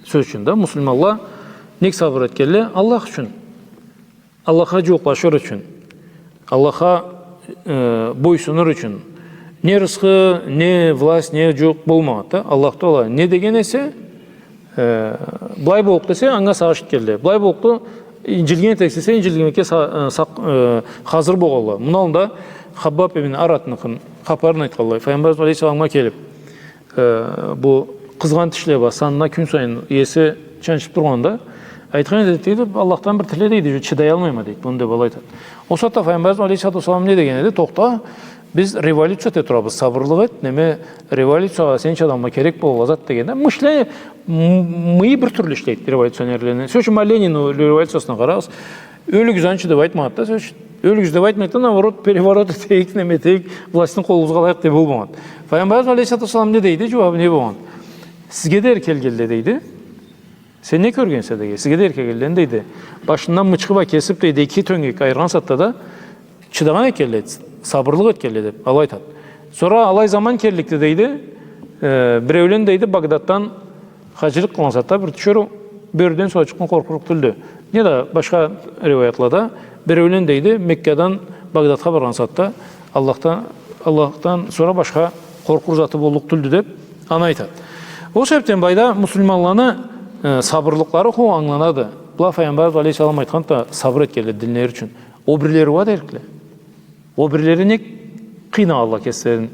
сёз ючюн да. Муслиманла нек сабыр этгенле? Аллах ючюн. Аллахха джууукълашыр ючюн, Аллахха, э, бойсунур ючюн. Не рысхы, не власть, не джууукъ болмагъанды да. Аллах Тагъала не деген эсе, э, былай боллукъ десе, анга сагъыш этгенле. Былай боллукъду, инджилген этерик десе, инджилгенликге са-, э, сакъ-, э, хазыр болгъанла. Муну аллында Хаббаб ибн Аратныкъын хапарын айтханлай. Файгъамбар алейхиссаламгъа келиб, э, бу къызгъан тишле бла, санына кюн сайын иеси чанчыб тургъанда, айтхан эди, дейди, Аллахдан бир тиле, дейди, чыдаялмайма, дейди, муну деб алай айтады. Ол сагъатда Файгъамбарыбыз алейхиссалату уассалам не деген эди? Тохта, биз революция эте турабыз, сабырлыкъ эт, неме, революциягъа сенча адамгъа керек болгъан зат дегенде, мышление, м-, мыйы бир тюрлю ишлейди революционерлени. Сёз ючюн, ма Ленинни революциясына къарагъыз, ёлюгюз анча деб айтмагъанды да, сёз ючюн. Ёлюгюз деб айтмайды да, наоборот, переворот этейик, неме этейик, властьны къолубузгъа алайыкъ деб болмагъанды. Файгъамбарыбыз алейхиссалату уассалам не дейди? Джууабы не болгъанды? Сизге дери келгенле, дейди. Сен не кёргенсе, дейди. Сизге дери келгенле, дейди. Башындан мычхы бла кесиб, дейди, эки тёнгек айыргъан сагъатда да чыдагъан экенле, сабырлыкъ этгенле деб, алай айтады. Сора алай заман келликди, дейди. Э, биреулен, дейди, Багдаддан Хажылыкъ къылгъан сагъатда бир тиширыу, бёрюден сора чыкъгъан къоркъурлукъ тюлдю. Не да башха риуаятлада, биреулен, дейди, Меккадан Багдадха баргъан сагъатда Аллахдан, Аллахдан сора башха къоркъур заты боллукъ тюлдю деб, аны айтады. Ол себебден былайда муслиманланы, э, сабырлыкълары хо ангыланады. Была Файгъамбарыбыз алейхиссалам айтханды да, сабыр этгенле динлери ючюн. Ол бирлери уа да эркинле. Ол бирлери не къыйнагъанла кеслерин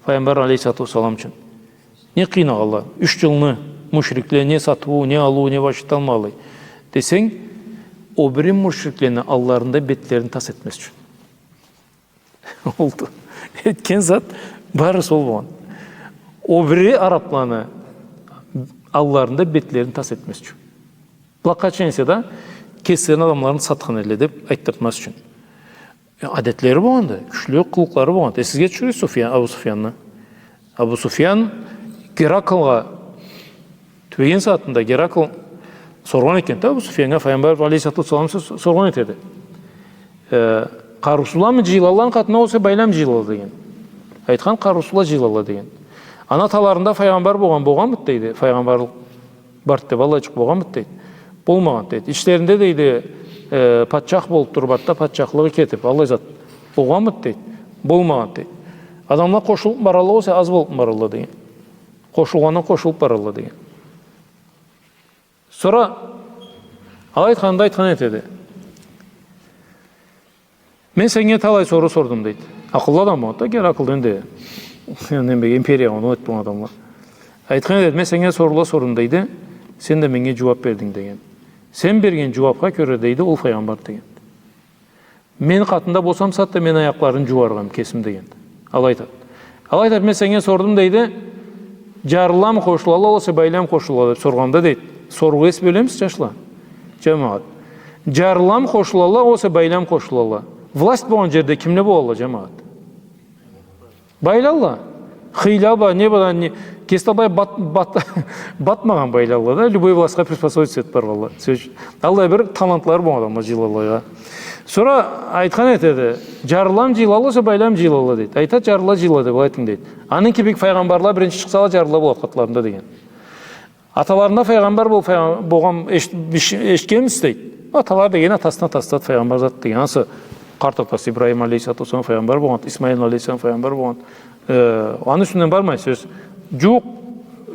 Файгъамбар алейхиссалату уассалам ючюн. Не къыйнагъанла? Юч джылны мушрикле не сатыуу, не алыуу, не башха эталмагъанлай десенг, ол бири мушриклени алларында бетлерин тас этмез ючюн. Олду. Этген зат барысы ол болгъан. Ол бири арабланы алларында бетлерин тас этмез ючюн. Былакъгъа чейин эсе да, кеслерини адамларын сатхан эдиле деб айтдыртмаз ючюн. Э, адетлери болгъанды, кючлю къылыкълары болгъанды. Эсигизге тюшюрюгюз Суфьян, Абу Суфьянны. Абу Суфьян Гераклгъа тюбеген сагъатында Геракл соргъан этгенди Абу Суфьяннга, Файгъамбар алейхиссалату уассалам сор-, соргъан этеди. Э, къарыусузламы джыйылалла къатына, огъесе байламы джыйылалла деген. Айтхан, къарыусузла джыйылалла деген. Аны аталарында файгъамбар болгъан, болгъанмыды дейди, файгъамбарлыкъ барды деб аллайчыкъ болгъанмыды дейди. Болмагъанды дейди. Ичлеринде дейди, э, патчах болуб туруб, артда патчахлыгъы кетиб, аллай зат болгъанмыды дейди. Болмагъанды дейди. Адамла къошулуб баралла, огъесе аз болуб баралла деген. Къошулгъандан къошулуб баралла деген. Сора алай айтханында айтхан этеди. Мен сеннге талай соруу сордум, дейди. Акъыллы адам болгъанды да, Геракл да энди. Неме, империя, оноу этиб тургъан адамла. Айтхан этеди, мен сеннге соруула сордум, дейди. Сен да меннге джууаб бердинг, деген. Сен берген джууабха кёре, дейди, ол файгъамбар, деген. Мен къатында болсам, сагъатда мен аякъларын джууарыкъ эдим кесим, деген. Алай айтады. Алай айтады, мен сеннге сордум, дейди, джарлыламы къошулалла, огъесе байламы къошулалла деб соргъанда, дейди. Соруугъа эс бёлемиз, джашла? Джамагъат. Джарлыламы къошулалла, огъесе байламы къошулалла? Власть болгъан джерде кимле болалла, джамагъат? Байлалла. Хыйла бла, не бла, не, кеси да былай бат-, бат-, батмагъан байлалла да, любой властха приспособиться этиб баргъанла. Сёз ючюн. Аллай бир талантлары болгъан адамла джыйылаллагъа. Сора айтхан этеди, джарлыламы джыйылалла, огъесе байламы джыйылалла, дейди. Айтады, джарлыла джыйылалла деб алай айтынг, дейди. Аны кибик файгъамбарла биринчи чыкъсала, джарлыла болады къатларында, деген. Аталарында файгъамбар бол-, файгъам-, болгъан эш-, биш-, эшитгенмисиз, дейди. Аталары деген атасына атасы зат файгъамбар зат деген. Ансы къарт атасы Ибрахим алейхиссалату уассалам файгъамбар болгъан, Исмаил алейхиссалам файгъамбар болгъан. Э, аны юсюнден бармай сёз. Джууукъ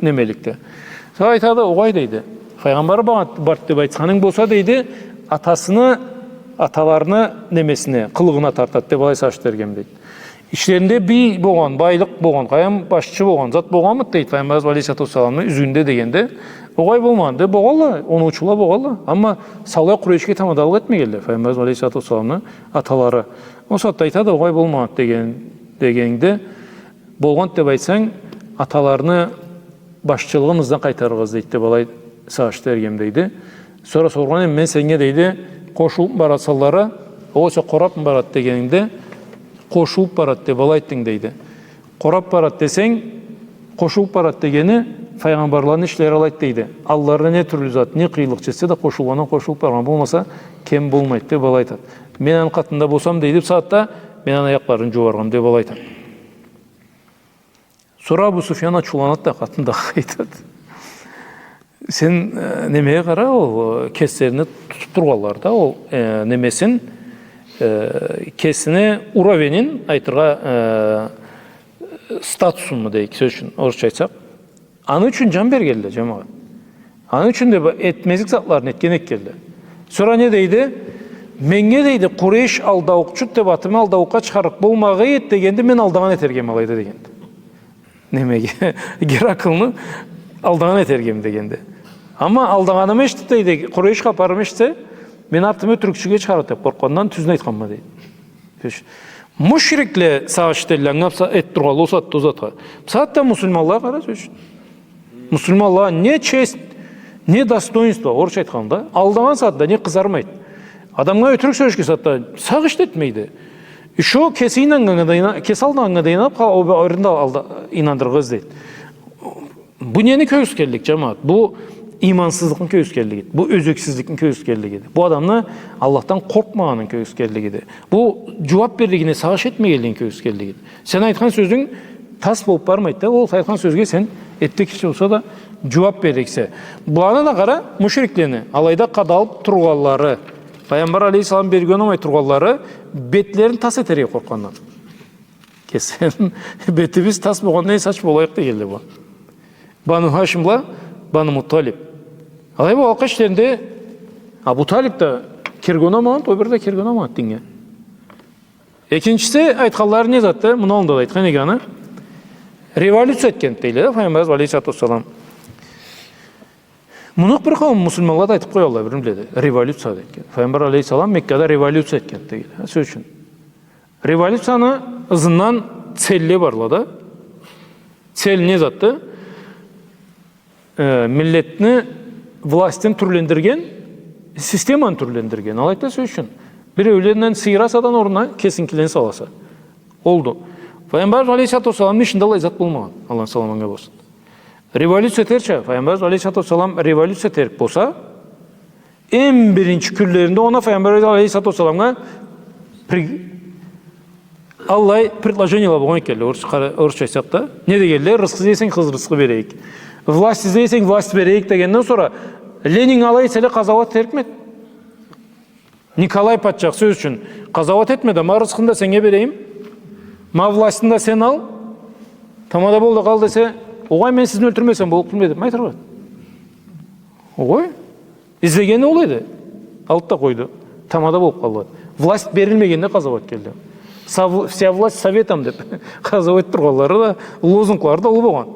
немеликде. Сора айтады, огъай, дейди. Файгъамбар ба-, барды деб айтханынг болса, дейди, атасыны, аталарыны немесине, къылыгъына тартады деб алай сагъыш этер эдим, дейди. Ичлеринде бий болгъан, байлыкъ болгъан, къайдам, башчы болгъан зат болгъанмыды, дейди, Файгъамбарыбыз алейхиссалату уассаламны юзюнде дегенде, огъай, болмагъанды. Болгъанла, оноучула болгъанла. Амма саулай Къурейшге тамадалыкъ этмегенле Файгъамбарыбыз алейхиссалату уассаламны аталары. Ол сагъатда айтады, огъай, болмагъанды деген, дегенде, болгъанды деб айтсанг, аталарыны башчылыгъын ызына къайтарыргъа излейди деб алай сагъыш этер эдим, дейди. Сора соргъан эдим мен сеннге, дейди, къошулуб барасаллары, огъесе къорабмы барады дегенинде, къошулуб барады деб алай айтдынг, дейди. Къораб барады десенг, къошулуб барады дегени, файгъамбарланы ишлери алайды, дейди. Алларына не тюрлю зат, не къыйынлыкъ джетсе да, къошулгъандан къошулуб баргъан болмаса, кем болмайды деб алай айтады. Мен аны къатында болсам, дейди, бу сагъатда мен аны аякъларын джууарыкъ эдим деб алай айтады. Сора Абу Суфьян ачыуланады да, къатындагъа айтады. Сен, э, немеге къара, ол, э, кеслерини тутуб тургъанлары да, ол, э, немесин, э, кесини уровенин айтыргъа, э, статусунму дейик, сёз ючюн, орусча айтсакъ. Аны ючюн джан бергенле, джамагъат. Аны ючюн да этмезлик затларын этген этгенле. Сора не дейди? Меннге, дейди, Къурейш алдаукъчуду деб атымы алдаукъгъа чыгъарыкъ болмагъа эди дегенде, мен алдагъан этер эдим алайда дегенди. Немеге? Гераклны алдагъан этер эдим дегенди. Амма алдагъанымы эшитиб, дейди, Къурейш хапарымы эшитсе, мен артымы ётюрюкчюге чыгъарады деб къоркъгъандан тюзюн айтханма, дейди. Сёз ючюн. Мушрикле сагъыш этелле, ангылаб са-, этиб тургъанла ол сагъатда, ол затха. Бусагъатда муслиманлагъа къара, сёз ючюн. Муслиманлагъа не честь, не достоинство, орусча айтханда, алдагъан сагъатда не къызармайды. Адамгъа ётюрюк сёлешген сагъатда сагъыш да этмейди. Ещё кеси ийнаннганнга да ина-, кеси алдагъаннга да ийнаныб, къа-, ол бирин да алда-, ийнандырыргъа излейди. Бу нени кёргюзтгенлик, джамагъат? Бу иймансызлыкъны кёргюзтгенлигиди. Бу ёзексизликни кёргюзтгенлигиди. Бу адамны Аллахдан къоркъмагъанын кёргюзтгенлигиди. Бу джууаб берлигине сагъыш этмегенлигин кёргюзтгенлигиди. Сен айтхан сёзюнг тас болуб бармайды да, ол айтхан сёзге сен этди киши болса да, Джууаб беририксе. Буланы да къара, мушриклени, алайда къадалыб тургъанлары, Пайгъамбар алейхиссалам берген болмай тургъанлары, бетлерин тас этерге къоркъгъандан. Кесин, бетибиз тас болгъандан эсе ач болайыкъ дегенле бу. Бану Хашим бла Бану Мутталиб. Алай болгъанлыкъгъа ичлеринде Абу Талиб да кирген болмагъанды, ол бир да кирген болмагъанды динге. Экинчиси, айтханлары не затды? Муну аллында да айтхан эдик аны. Революция этгенди дейле да Пайгъамбарыбыз алейхиссалату уассалам. Муну бир къауум муслиманла да айтыб къоялла, бир биледи. Революция этгенди. Пайгъамбар алейхиссалам Меккада революция этгенди дейле. Сёз ючюн. Революцияны ызындан целле барла да. Цель не затды? Э, миллетни властин тюрлендирген, системаны тюрлендирген. Алайды да, сёз ючюн. Биреуледен сыйыраса да орнуна кесингилени саласа. Олду. Пайгъамбарыбыз алейхиссалату уассаламны ишинде аллай зат болмагъан. Аллахны саламы анга болсун. Революция этерча, Пайгъамбарыбыз алейхиссалату уассалам революция этерик болса, эм биринчи кюнлеринде она Пайгъамбарыбыз алейхиссалату уассаламгъа при-, аллай предложениела болгъан экенле, орус-, къара-, орусча айтсакъ да. Не дегенле? Рысхы излей эсенг, къыз-, рысхы берейик. Власть излей эсенг, власть берейик дегенден сора Ленин алай эселе къазауат этерикмиди? Николай патчах, сёз ючюн, къазауат этмеди, ма рысхыны да сеннге берейим, ма властьны да сен ал, тамада бол да къал десе, огъай, мен сизни ёлтюрмесем боллукъмуду деб айтыргъа. Огъай. Излегени ол эди. Алды да къойду. Тамада болуб къалды. Власть берилмегенде къазауат келди. Сов-, «Вся власть советам» деб къазауат тургъанлары да, лозунглары да ол болгъан.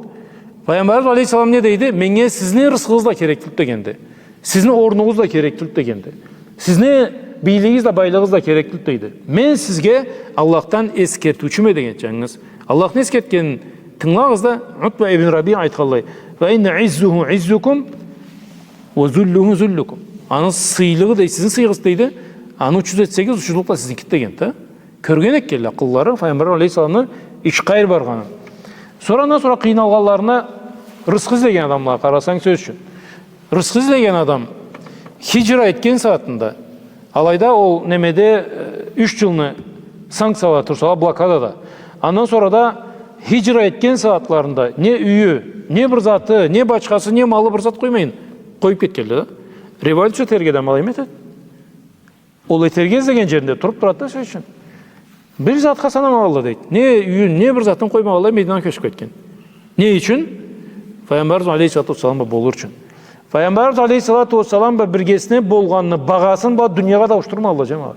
Пайгъамбарыбыз алейхиссалам не дейди? Меннге сизни рысхыгъыз да керек тюлдю дегенди. Сизни орнугъуз да керек тюлдю дегенди. Сизни бийлигигиз да, байлыгъыгъыз да керек тюлдю дейди. Мен сизге Аллахдан эсгертиучюме дегенди, джангыз. Аллахны эсгертгенин тынгылагъыз да, Утба ибн Рабиа айтханлай: «Фа инна иззуху иззукум, уа зуллуху зуллукум». Аны сыйлыгъы, дейди, сизни сыйыгъыз, дейди. Аны учуз этсегиз, учузлукъ да сизникиди дегенди да. Кёрген экенле акъыллары, Пайгъамбар алейхиссаламны ичи къайры баргъанын. Сора, андан сора къыйналгъанларына, рысхы излеген адамлагъа къарасанг, сёз ючюн. Рысхы излеген адам хиджра этген сагъатында, алайда ол немеде, э, юч джылны санкцияла турсала, блокадада. Андан сора да хиджра этген сагъатларында не юйю, не бир заты, не бачхасы, не малы, бир зат къоймайын, къоюб кетгенле да. Революция этерге да ма алай эте. Ол этерге излеген джеринде туруб турады да, сёз ючюн. Бир затха санамагъанла, дейди. Не юйюн, не бир затын къоймагъанлай, Мединаны кёчюб кетген. Не ючюн? Пайгъамбарыбыз алейхиссалату уассалам бла болур ючюн. Пайгъамбарыбыз алейхиссалату уассалам бла биргесине болгъанны багъасын бла дуниягъа да ауушдурмагъанла, джамагъат.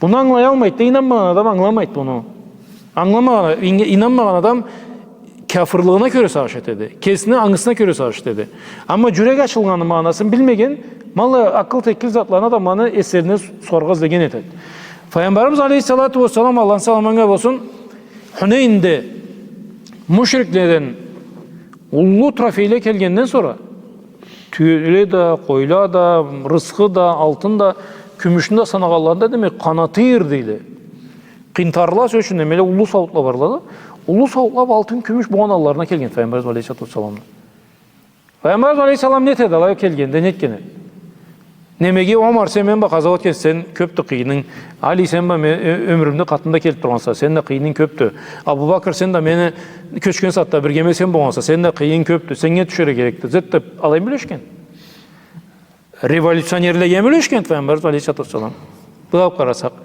Буну ангылаялмайды да, ийнанмагъан адам ангыламайды буну. Ангыламагъан, ин-, ийнанмагъан адам кяфырлыгъына кёре сагъыш этеди. Кесини ангысына кёре сагъыш этеди. Амма джюрек ачылгъанны магъанасын билмеген, ма аллай акъыл текил затланы адамланы эслерине сугъаргъа излеген этеди. Пайгъамбарыбыз алейхиссалату уассалам, Аллахны саламы анга болсун, Хунейнде мушрикледен уллу трофейле келгенден сора, тюеле да, къойла да, рысхы да, алтын да, кюмюшню да санагъанларында, демек, къанатыр, дейди. Къинтарла, сёз ючюн, немеле, уллу сауутла барла да. Уллу сауутла бла алтын, кюмюш болгъан алларына келген Пайгъамбарыбыз алейхиссалату уассаламны. Пайгъамбарыбыз алейхиссалам не этеди, алай келгенде, не этген эди? Немеге, Омар, сен мен бла къазауат этгенсе, сен кёбдю къыйынынг. Али, сен бла мен, ё-, ёмюрюмде къатында келиб тургъанса, сен да къыйынынг кёбдю. Абу Бакр, сен да мени кёчген сагъатда биргеме сен болгъанса, сен да къыйынынг кёбдю. Сеннге тюшерге керекди. Зат деб алай мы юлешген? Революционерлеге ми юлешген Пайгъамбарыбыз алейхиссалату уассалам? Былай алыб къарасакъ,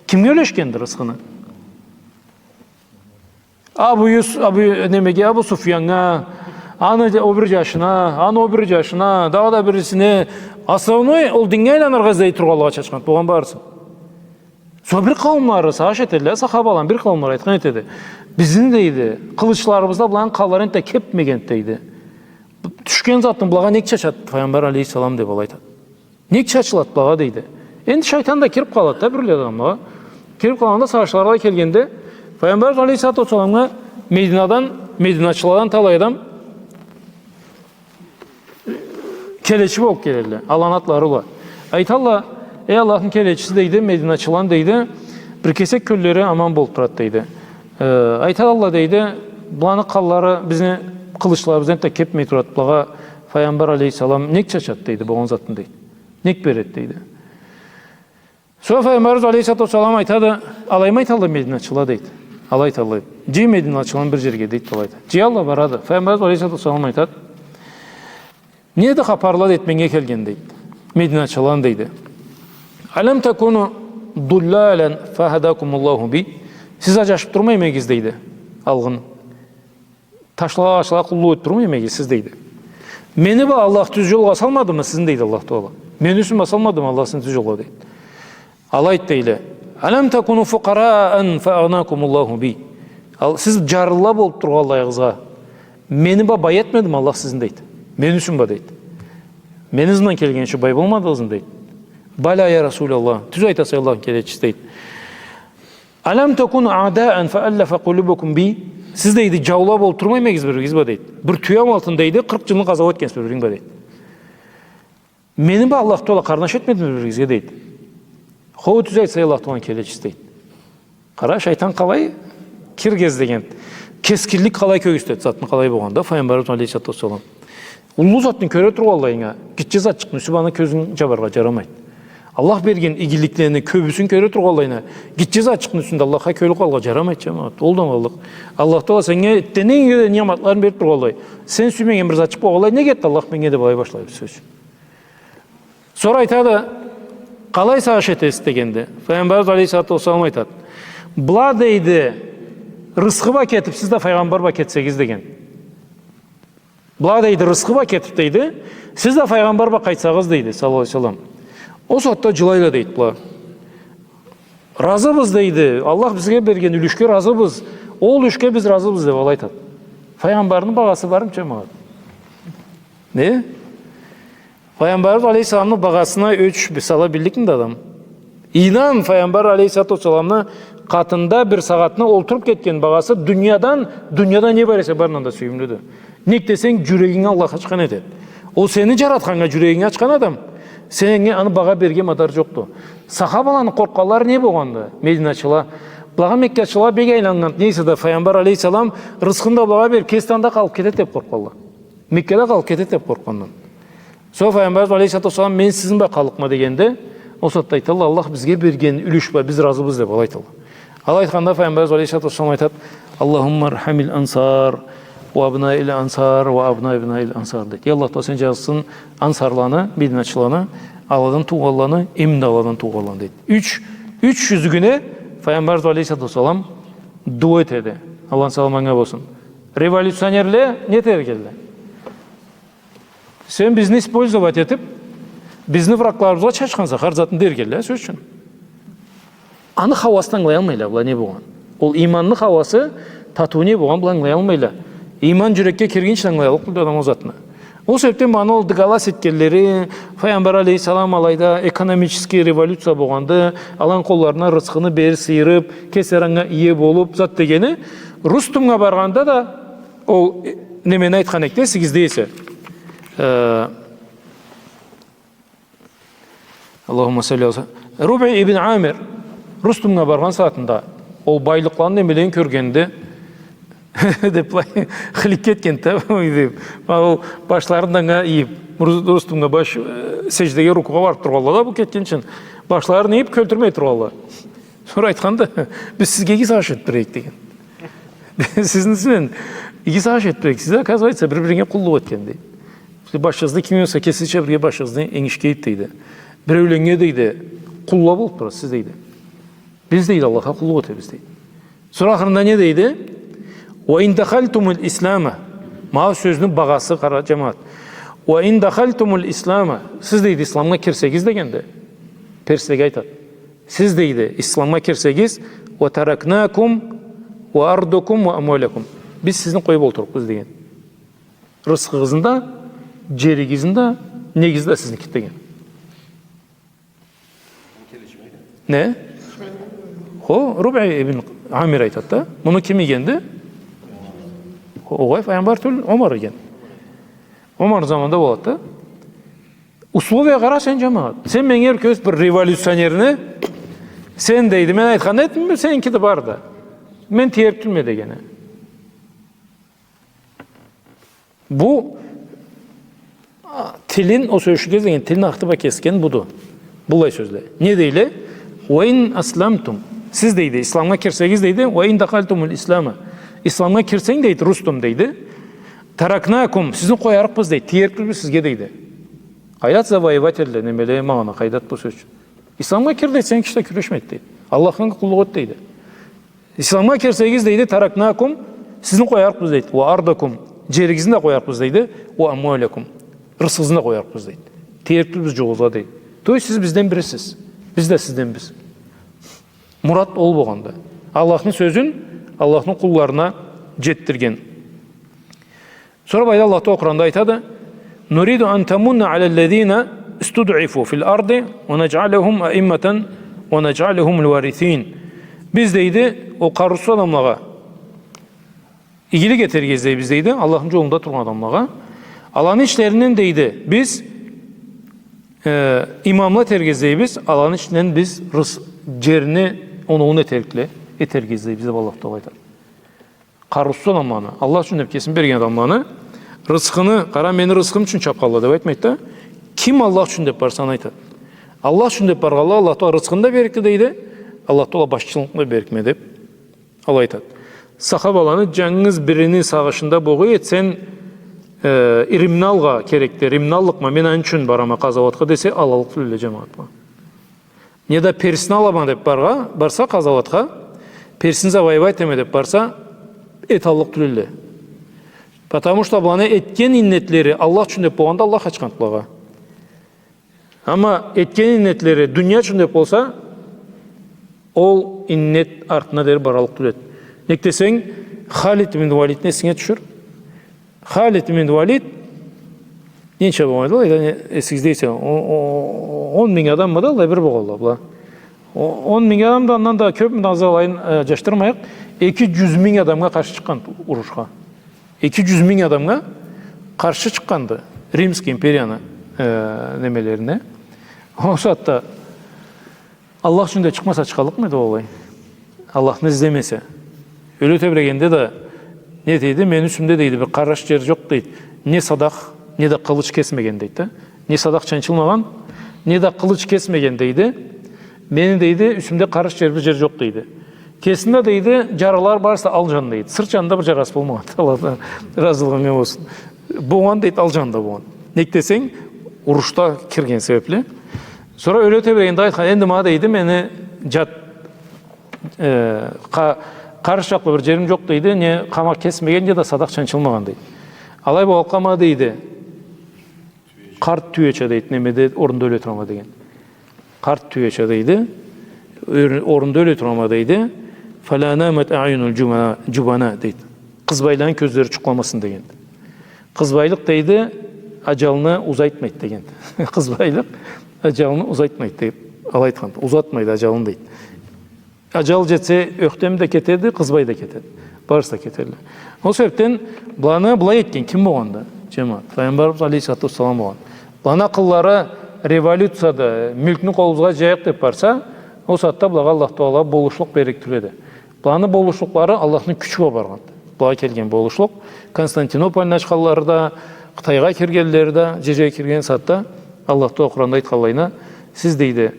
кимге юлешгенди рысхыны? Абу Юс-, Абу, немеге, Абу Суфьяннга, аны ол бир джашына, аны ол бир джашына, дагъыда бирисине, основной ол динге айланыргъа излей тургъанлагъа чачхан болгъан барысы. Сора бир къауумлары сагъыш этедиле, сахабаланы бир къауумлары айтхан этеди. Бизни, дейди, къылычларыбызда быланы къанлары энтда кебмегенди, дейди. Тюшген затны былагъа нек чачады Пайгъамбар алейхиссалам, деб алай айтады. Нек чачылады былагъа, дейди. Энди шайтан да кириб къалады да бир адамлагъа. Кириб къалгъанда, сагъышлары алай келгенде, Пайгъамбарыбыз алейхиссалату уассаламгъа Мединадан, мединачыладан талай адам келечи болуб келелле, аланы атлары бла. Айталла: «Эй Аллахны келечиси, — дейди, — мединачыланы, — дейди, — бир кесек кёллери аман болуб турады, — дейди. — Э, айталла, — дейди, — быланы къанлары бизни къылычларыбыздан да кебмей турады, былагъа Пайгъамбар алейхиссалам нек чачады, — дейди, — болгъан затны, — дейди. — Нек береди, — дейди. Сора Пайгъамбарыбыз алейхиссалату уассалам айтады: «Алаймы айталла мединачыла?» — дейди. «Алай айталла», — дейди. «Джый мединачыланы бир джерге», — дейди, алай айтады. Джыялла, барады. Пайгъамбарыбыз алейхиссалату уассалам айтады: Не эди хапарла, дейди, меннге келген, дейди. Мединачыладан, дейди. «Алам такуну дуллалан фахадакумуллаху би?» Сиз аджашыб турмаймы эдигиз, дейди, алгъын. Ташлагъа, агъачлагъа къуллукъ этиб турмаймы эдигиз сиз, дейди. Мени бла Аллах тюз джолгъа салмадымы сизни, дейди Аллах Тагъала. Мени юсюм бла салмадымы Аллах сизни тюз джолгъа, дейди. Алай эди, дейле. «Алам такуну фукъараан фаагънакумуллаху би?» Ал, сиз джарлыла болуб тургъанлайыгъызгъа, мени бла бай этмедими Аллах сизни, дейди. Мени юсюм бла, дейди. Мени ызымдан келгенча бай болмадыгъызмы, дейди. «Бала, я Расулаллах». Тюз айтаса, Аллахны келечиси, дейди. «Алам такуну аъдаан фааллафа къулубакум би?» Сиз, дейди, джаула болуб турмаймы эдигиз бир-биригиз бла, дейди. Бир тюе амалтын, дейди, къыркъ джылны къазауат этгенсиз бир-биригиз бла, дейди. Мени бла Аллах Тагъала къарнаш этмедими бир-биригизге, дейди. Хоу, тюз айтаса, Аллах Тагъаланы келечиси, дейди. Къара, шайтан къалай киргизген, кескинлик къалай кёргюзтеди затны къалай болгъанда, Файгъамбарыбыз алейхиссалату уассалам. Уллу затны кёре тургъанлайынга, гитче затчыкъны юсю бла аны кёзюн джабаргъа джарамайды. Аллах берген игиликлени кёбюсюн кёре тургъанлайына, гитче затчыкъны юсюнде Аллахха кёлю къалыргъа джарамайды, джамагъат. Ол да аманлыкъ. Аллах Тагъала сеннге, тенге да ниъматларын бериб тургъанлай, сен сюймеген бир затчыкъ болгъанлай, неге этди Аллах меннге деб алай башлайды сёз. Сора айтады, къалай сагъыш этесиз дегенде, Файгъамбарыбыз алейхиссалату уассалам айтады, была, дейди, рысхы бла кетиб, сиз да файгъамбар бла кетсегиз деген. Была, дейди, рысхы бла кетиб, дейди, сиз да файгъамбар бла къайтсагъыз, дейди, саллаллаху алейхи ва саллам. Ол сагъатда джылайла, дейди, была. Разыбыз, дейди, Аллах бизге берген юлюшге разыбыз. Ол юлюшге биз разыбыз, деб алай айтады. Файгъамбарны багъасы бармы, джамагъат? Не? Файгъамбарыбыз алейхиссаламны багъасына ёч бир сала билликмиди адам? Ийнан, Файгъамбар алейхиссалату уассаламны къатында бир сагъатны олтуруб кетген багъасы дуниядан, дунияда не бар эсе, барындан да сюйюмлюдю. Нек десенг, джюрегинги Аллах ачхан этеди. Ол сени джаратханнга джюрегинги ачхан адам, сеннге аны багъа берирге мадар джокъду. Сахабаланы къоркъгъанлары не болгъанды? Мединачыла. Былагъа меккачыла бек айланнган, не эсе да Файгъамбар алейхиссалам рысхыны да былагъа бериб, кеси да анда къалыб кетеди деб къоркъгъанла. Меккада къалыб кетеди деб къоркъгъандан. Сора Файгъамбарыбыз алейхиссалату уассалам, мен сизни бла къаллыкъма дегенде, ол сагъатда айталла, Аллах бизге берген юлюш бла биз разыбыз деб алай айталла. Алай айтханда Файгъамбарыбыз алейхиссалату уассалам айтады, «Аллахумма архамил ансар, ва абнаил ансар, ва абнаи абнаил ансар», дейди. Я Аллах Тагъала, сен джазыкъсын ансарланы, мединачыланы, аладан туугъанланы, эм да аладан туугъанланы, дейди. Юч, юч джюзюгюне Файгъамбарыбыз алейхиссалату уассалам дуа этеди. Аллахны саламы анга болсун. Революционерле не дерге эдиле? Сен бизни использовать этиб, бизни врагларыбызгъа чачханса, хар затны дерге эдиле, сёз ючюн. Аны хауасын ангылаялмайла была не болгъан. Ол ийманны хауасы, татыуу не болгъан, была ангылаялмайла. Ийман джюрекге киргинчи ангылаяллыкъ тюлдю адам ол затны. Ол себебден ма ол дыгалас этгенлери, Файгъамбар алейхиссалам алайда экономический революция болгъанды, аланы къолларына рысхыны бериб, сыйырыб, кеслери анга ие болуб, зат дегени, Рустумгъа баргъанда да, ол, э, немени айтхан эдик да, эсигизде эсе. Э, Аллахумма салли ала... Рубий ибн Амир Рустумгъа баргъан сагъатында, ол байлыкъланы, немелени кёргенде, деб, былай, хыликке этгенди да, деб. Ма ол башларын да анга ийиб, Рус-, Рустумгъа баш, э, сеждеге, рукугъа барыб тургъанла да, бу кетгинчи. Башларын ийиб, кёлтюрмей тургъанла. Сора айтханды, биз сизге иги сагъыш этиб бир эдик деген. Сизни сен иги сагъыш этиб бир эдик. Сиз, оказывается, бир-биринге къуллукъ этген, дейди. Сиз башыгъызны ким эсе, кесигизча бирге башыгъызны энгишге ийиб, дейди. Биреуленнге, дейди, къулла болуб турасыз сиз, дейди. Биз, дейди, Аллахха къуллукъ этебиз, дейди. Сора ахырында не дейди? «Ва ин дахалтумул ислама». Ма сёзню багъасы, къара, джамагъат. «Ва ин дахалтумул ислама». Сиз, дейди, исламгъа кирсегиз дегенде, перислеге айтады. Сиз, дейди, исламгъа кирсегиз, «ва таракнакум ва ардакум ва амвалакум». Биз сизни къоюб олтурурукъбуз деген. Рысхыгъызны да, джеригизни да, негизни да сизники деген. Не? Хо, Рубий ибн Амир айтады да. Муну ким ийгенди? Хо, огъай, Файгъамбар тюл, Омар ийген. Омар заманында болады да. Условия къара сен, джамагъат. Сен меннге бир кёргюзт бир революционерни, сен, дейди, мен айтхан этмейме, сеники да бар да. Мен тиерик тюлме дегени. Бу, а, тилин, ол сёлеширге излеген тилин ахтыб а кесген буду. Быллай сёзле. Не дейле? «Ва ин асламтум». Сиз, дейди, исламгъа кирсегиз, дейди, «ва ин дахалтумул ислама». Исламгъа кирсенг, дейди, Рустум, дейди. «Таракнакум», сизни къоярыкъбыз, дейди. Тиерикбиз сизге, дейди. Къайдат завоевательле, немеле, магъана, къайдат бу сёз ючюн. Исламгъа кир десенг, киши да кюрешмейди, дейди. Аллахха къуллукъ эт, дейди. Исламгъа кирсегиз, дейди, «таракнакум», сизни къоярыкъбыз, дейди. «Ва ардакум», джеригизни да къоярыкъбыз, дейди. «Ва амуалакум», рысхыгъызны да къоярыкъбыз, дейди. Тиерикбиз джугъугъузгъа, дейди. То есть сиз бизден бирисиз. Биз да сизденбиз. Мурат ол болгъанды. Аллахны сёзюн Аллахны къулларына джетдирген. Сора былайда Аллах Тагъала Къуранда айтады: «Нуриду ан тамунна аляллязина истудъифу фил арди ва наджъалахум аимматан ва наджъалахумул варисин». Биз, дейди, ол къарыусуз адамлагъа игилик этерге излейбиз, дейди, Аллахны джолунда тургъан адамлагъа. Аланы ичлеринден, дейди, биз, э, имамла этерге излейбиз, аланы ичинден биз рыс-, джерни оноуун этерикле, этерге излейбиз, деб Аллах Тагъала айтады. Къарыусуз адамланы, Аллах ючюн деб кесин берген адамланы, рысхыны, къара, мени рысхым ючюн чабханла, деб айтмайды да. Ким Аллах ючюн деб барса, аны айтады. Аллах ючюн деб баргъанла, Аллах Тагъала рысхыны да берикди, дейди. Аллах Тагъала башчылыкъны да берикме деб, алай айтады. Сахабаланы джангыз бирини сагъышында болгъа этсенг, э, Римни алгъа керекди, Римни аллыкъма, мен аны ючюн барама къазауатха десе, алаллыкъ тюлле, джамагъат, бу. Не да Персни алама деб баргъа, барса къазауатха, Персни завоевать этеме деб барса, эталлыкъ тюлле. Потому что буланы этген иннетлери Аллах ючюн деб болгъанда, Аллах ачханды булагъа. Амма этген иннетлери дуния ючюн деб болса, ол иннет артына дери бараллыкъ тюлдю. Нек десенг, Халид ибн Валидни эсинге тюшюр. Халид ибн Валид, ненча болгъан эди, эсигизде эсе, о-, о-, он минг адаммыды, аллай бир болгъанла была. О-, он минг адам да, андан да кёбмю, да азмы, алайын, э, джашдырмайыкъ, эки джюз минг адамгъа къаршы чыкъгъан урушха. Эки джюз минг адамгъа къаршы чыкъгъанды Римский империяны, э, немелерине. Ол сагъатда Аллах ючюн да чыкъмаса, чыгъаллыкъмы эди ол алай? Аллахны излемесе. Ёле тебрегенде да не дейди? Мени юсюмде, дейди, бир къараш джер джокъ, дейди. Не садакъ, не да къылыч кесмеген, дейди да. Не садакъ чанчылмагъан, не да къылыч кесмеген, дейди. Мени, дейди, юсюмде къарыш джер, бир джер джокъ, дейди. Кесинде, дейди, джаралары барысы да ал джан, дейди. Сырт джанында бир джарасы болмагъан. Аллахдан разылыгъы анга болсун. Болгъан, дейди, ал джанында болгъан. Нек десенг, урушда кирген себебли. Сора ёле тебрегенде айтхан, энди манга, дейди, мени джат, э, къа-, къарыш джакълы бир джерим джокъ, дейди, не къамакъ кесмеген, не да садакъ чанчылмагъан, дейди. Алай болгъанлыкъгъа, дейди, къарт тюеча, дейди, немеде, орнунда ёле турама деген. Къарт тюеча, дейди, ор-, орнунда ёле турама, дейди. «Фала намат аъюнул джубана», джубана, дейди. Къызбайланы кёзлери джукъламасын деген. Къызбайлыкъ, дейди, аджалны узайтмайды деген. Къызбайлыкъ аджалны узайтмайды, дейди. Алай айтхан, узатмайды аджалын, дейди. Аджал джетсе, ёхтем да кетеди, къызбай да кетеди. Барысы да кетелле. Ол себебден буланы былай этген ким болгъанды, джамагъат? Пайгъамбарыбыз алейхиссалату уассалам болгъан. Буланы акъыллары революцияда, мюлкню къолубузгъа джаякъ деб барса, ол сагъатда булагъа Аллах Тагъала болушлукъ берлик тюл эди. Буланы болушлукълары Аллахны кючю бла баргъанды. Булагъа келген болушлукъ, Константинопольну ачханлары да, Къытайгъа киргенлери да, джер-джерге кирген сагъатда Аллах Тагъала Къуранда айтханлайына, сиз, дейди,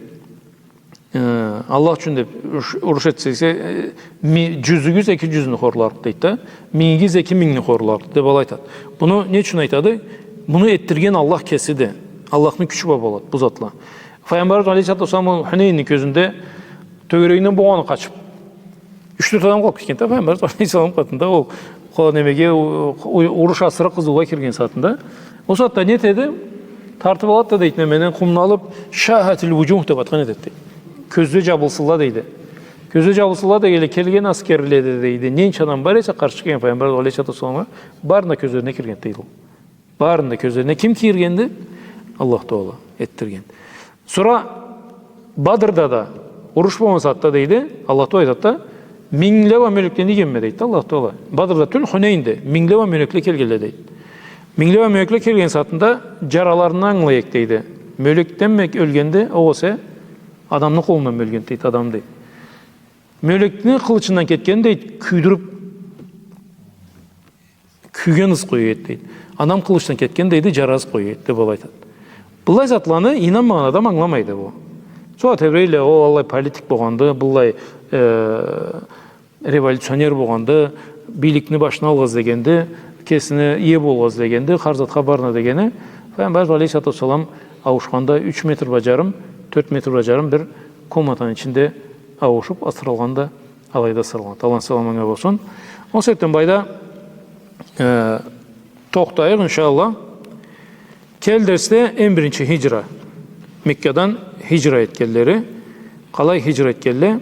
Э, Аллах ючюн деб уруш, уруш этсегиз, э, ми-, джюзюгюз эки джюзню хорларыкъды, дейди да, мингигиз эки мингни хорларыкъды, деб алай айтады. Буну не ючюн айтады? Буну этдирген Аллах кесиди. Аллахны кючю бла болады бу затла. Пайгъамбарыбыз алейхиссалату уассалам ол Хунейнни кёзюнде тёгерегинден болгъаны къачыб, юч-тёрт адам къалыб кетгенди да, Пайгъамбарыбыз алейхиссалам къатында ол, ол немеге, у-, у-, уруш асыры къызыугъа кирген сагъатында. Ол сагъатда не этеди? Тартыб алады да, дейди, немеден, къумну алыб, «Шахатил вуджух» деб атхан этеди, дейди. Кёзле джабылсынла, дейди. Кёзле джабылсынла дегенлей, келген аскерледе, дейди, ненча адам бар эсе, къаршы келген Пайгъамбар алейхиссалату уассаламгъа, барыны да кёзлерине киргенди, дейди ол. Барыны да кёзлерине ким киргенди? Аллах Тагъала этдирген. Сора Бадрда да уруш болгъан сагъатда, дейди, Аллах Тагъала айтады да, мингле бла мёлекле ийгенме, дейди Аллах Тагъала. Бадрда тюл, Хунейнде мингле бла мёлекле келгенле, дейди. Мингле бла мёлекле келген сагъатында джараларындан ангылай эдик, дейди. Мёлекденми ёлгенди, огъесе адамны къолунданмы ёлгенди, дейди, адам, дейди. Мёлекни къылычындан кетген, дейди, кюйдюрюб кюйген ыз къоя эди, дейди. Адам къылычдан кетген, дейди, джара ыз къоя эди, деб алай айтады. Быллай затланы ийнанмагъан адам ангыламайды бу. Сора тебрейле, ол аллай политик болгъанды, быллай, э, революционер болгъанды, бийликни башына алгъыз дегенди, кесине ие болургъа излегенди, хар затха барына дегени, Пайгъамбар алейхиссалату уассалам ауушханда юч метр бла джарым, тёрт метр бла джарым бир комнатаны ичинде ауушуб, асыралгъан да алайда асыралгъан. Аллахны саламы анга болсун. Ол себебден былайда, э, тохтайыкъ, иншаллах. Келир дерсде эм биринчи хиджра. Меккадан хиджра этгенлери, къалай хиджра этгенле,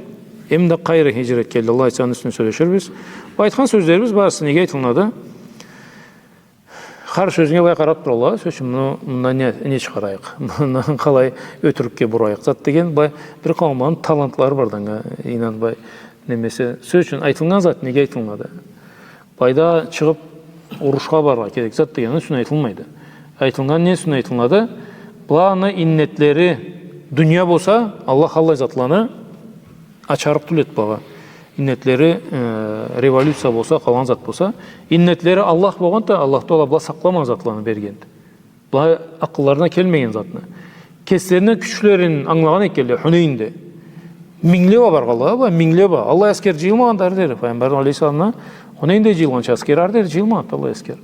эм да къайры хиджра этгенле, Аллах айтса, аны юсюнден сёлеширбиз. Бу айтхан сёзлерибиз барысы неге айтылынады? Хар сёзюнге былай къараб туралла. Сёз ючюн, муну, мындан не, не чыгъарайыкъ? Мындан къалай ётюрюкге бурайыкъ? Зат деген, былай, бир къауумланы талантлары барды анга, ийнан, былай, немеси. Сёз ючюн, айтылгъан зат неге айтылынады? Былайда чыгъыб, урушха барыргъа керек зат деген аны ючюн айтылмайды. Айтылгъан не ючюн айтылынады? Быланы иннетлери дуния болса, Аллах аллай затланы ачарыкъ тюл эди былагъа. Иннетлери, э, революция болса, къалгъан зат болса, иннетлери Аллах болгъанды, Аллах Тагъала была сакъламагъан затланы бергенди. Была акъылларына келмеген затны. Кеслерине кючлерин ангылагъан экенле Хунейнде. Мингле бла баргъанла, была, мингле бла. Аллай аскер джыйылмагъанды ары дери. Пайгъамбар алейхиссаламны Хунейнде джыйылгъанча аскер ары дери джыйылмагъанды аллай аскер.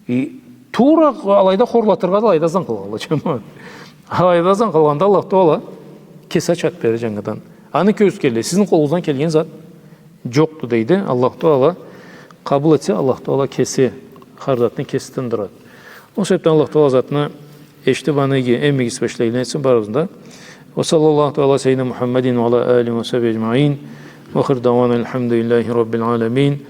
И тура алайда хорлатыргъа да, алайда зангылгъанла, джамагъат. Алайда зангылгъанда Аллах Тагъала кеси ачады бери джангыдан. Аны кёргюзтгенлей, сизни къолугъуздан келген зат джокъду, дейди. Аллах Тагъала къабыл этсе, Аллах Тагъала кеси, хар затны кеси тындырады. Ол себебден Аллах Тагъала затны эшитиб, аны иги, эм игиси бла ишлегенледен этсин барыбызны да. وصلى الله تعالى على سيدنا محمد وعلى آله وصحبه أجمعين. وآخر دعوانا الحمد لله رب العالمين.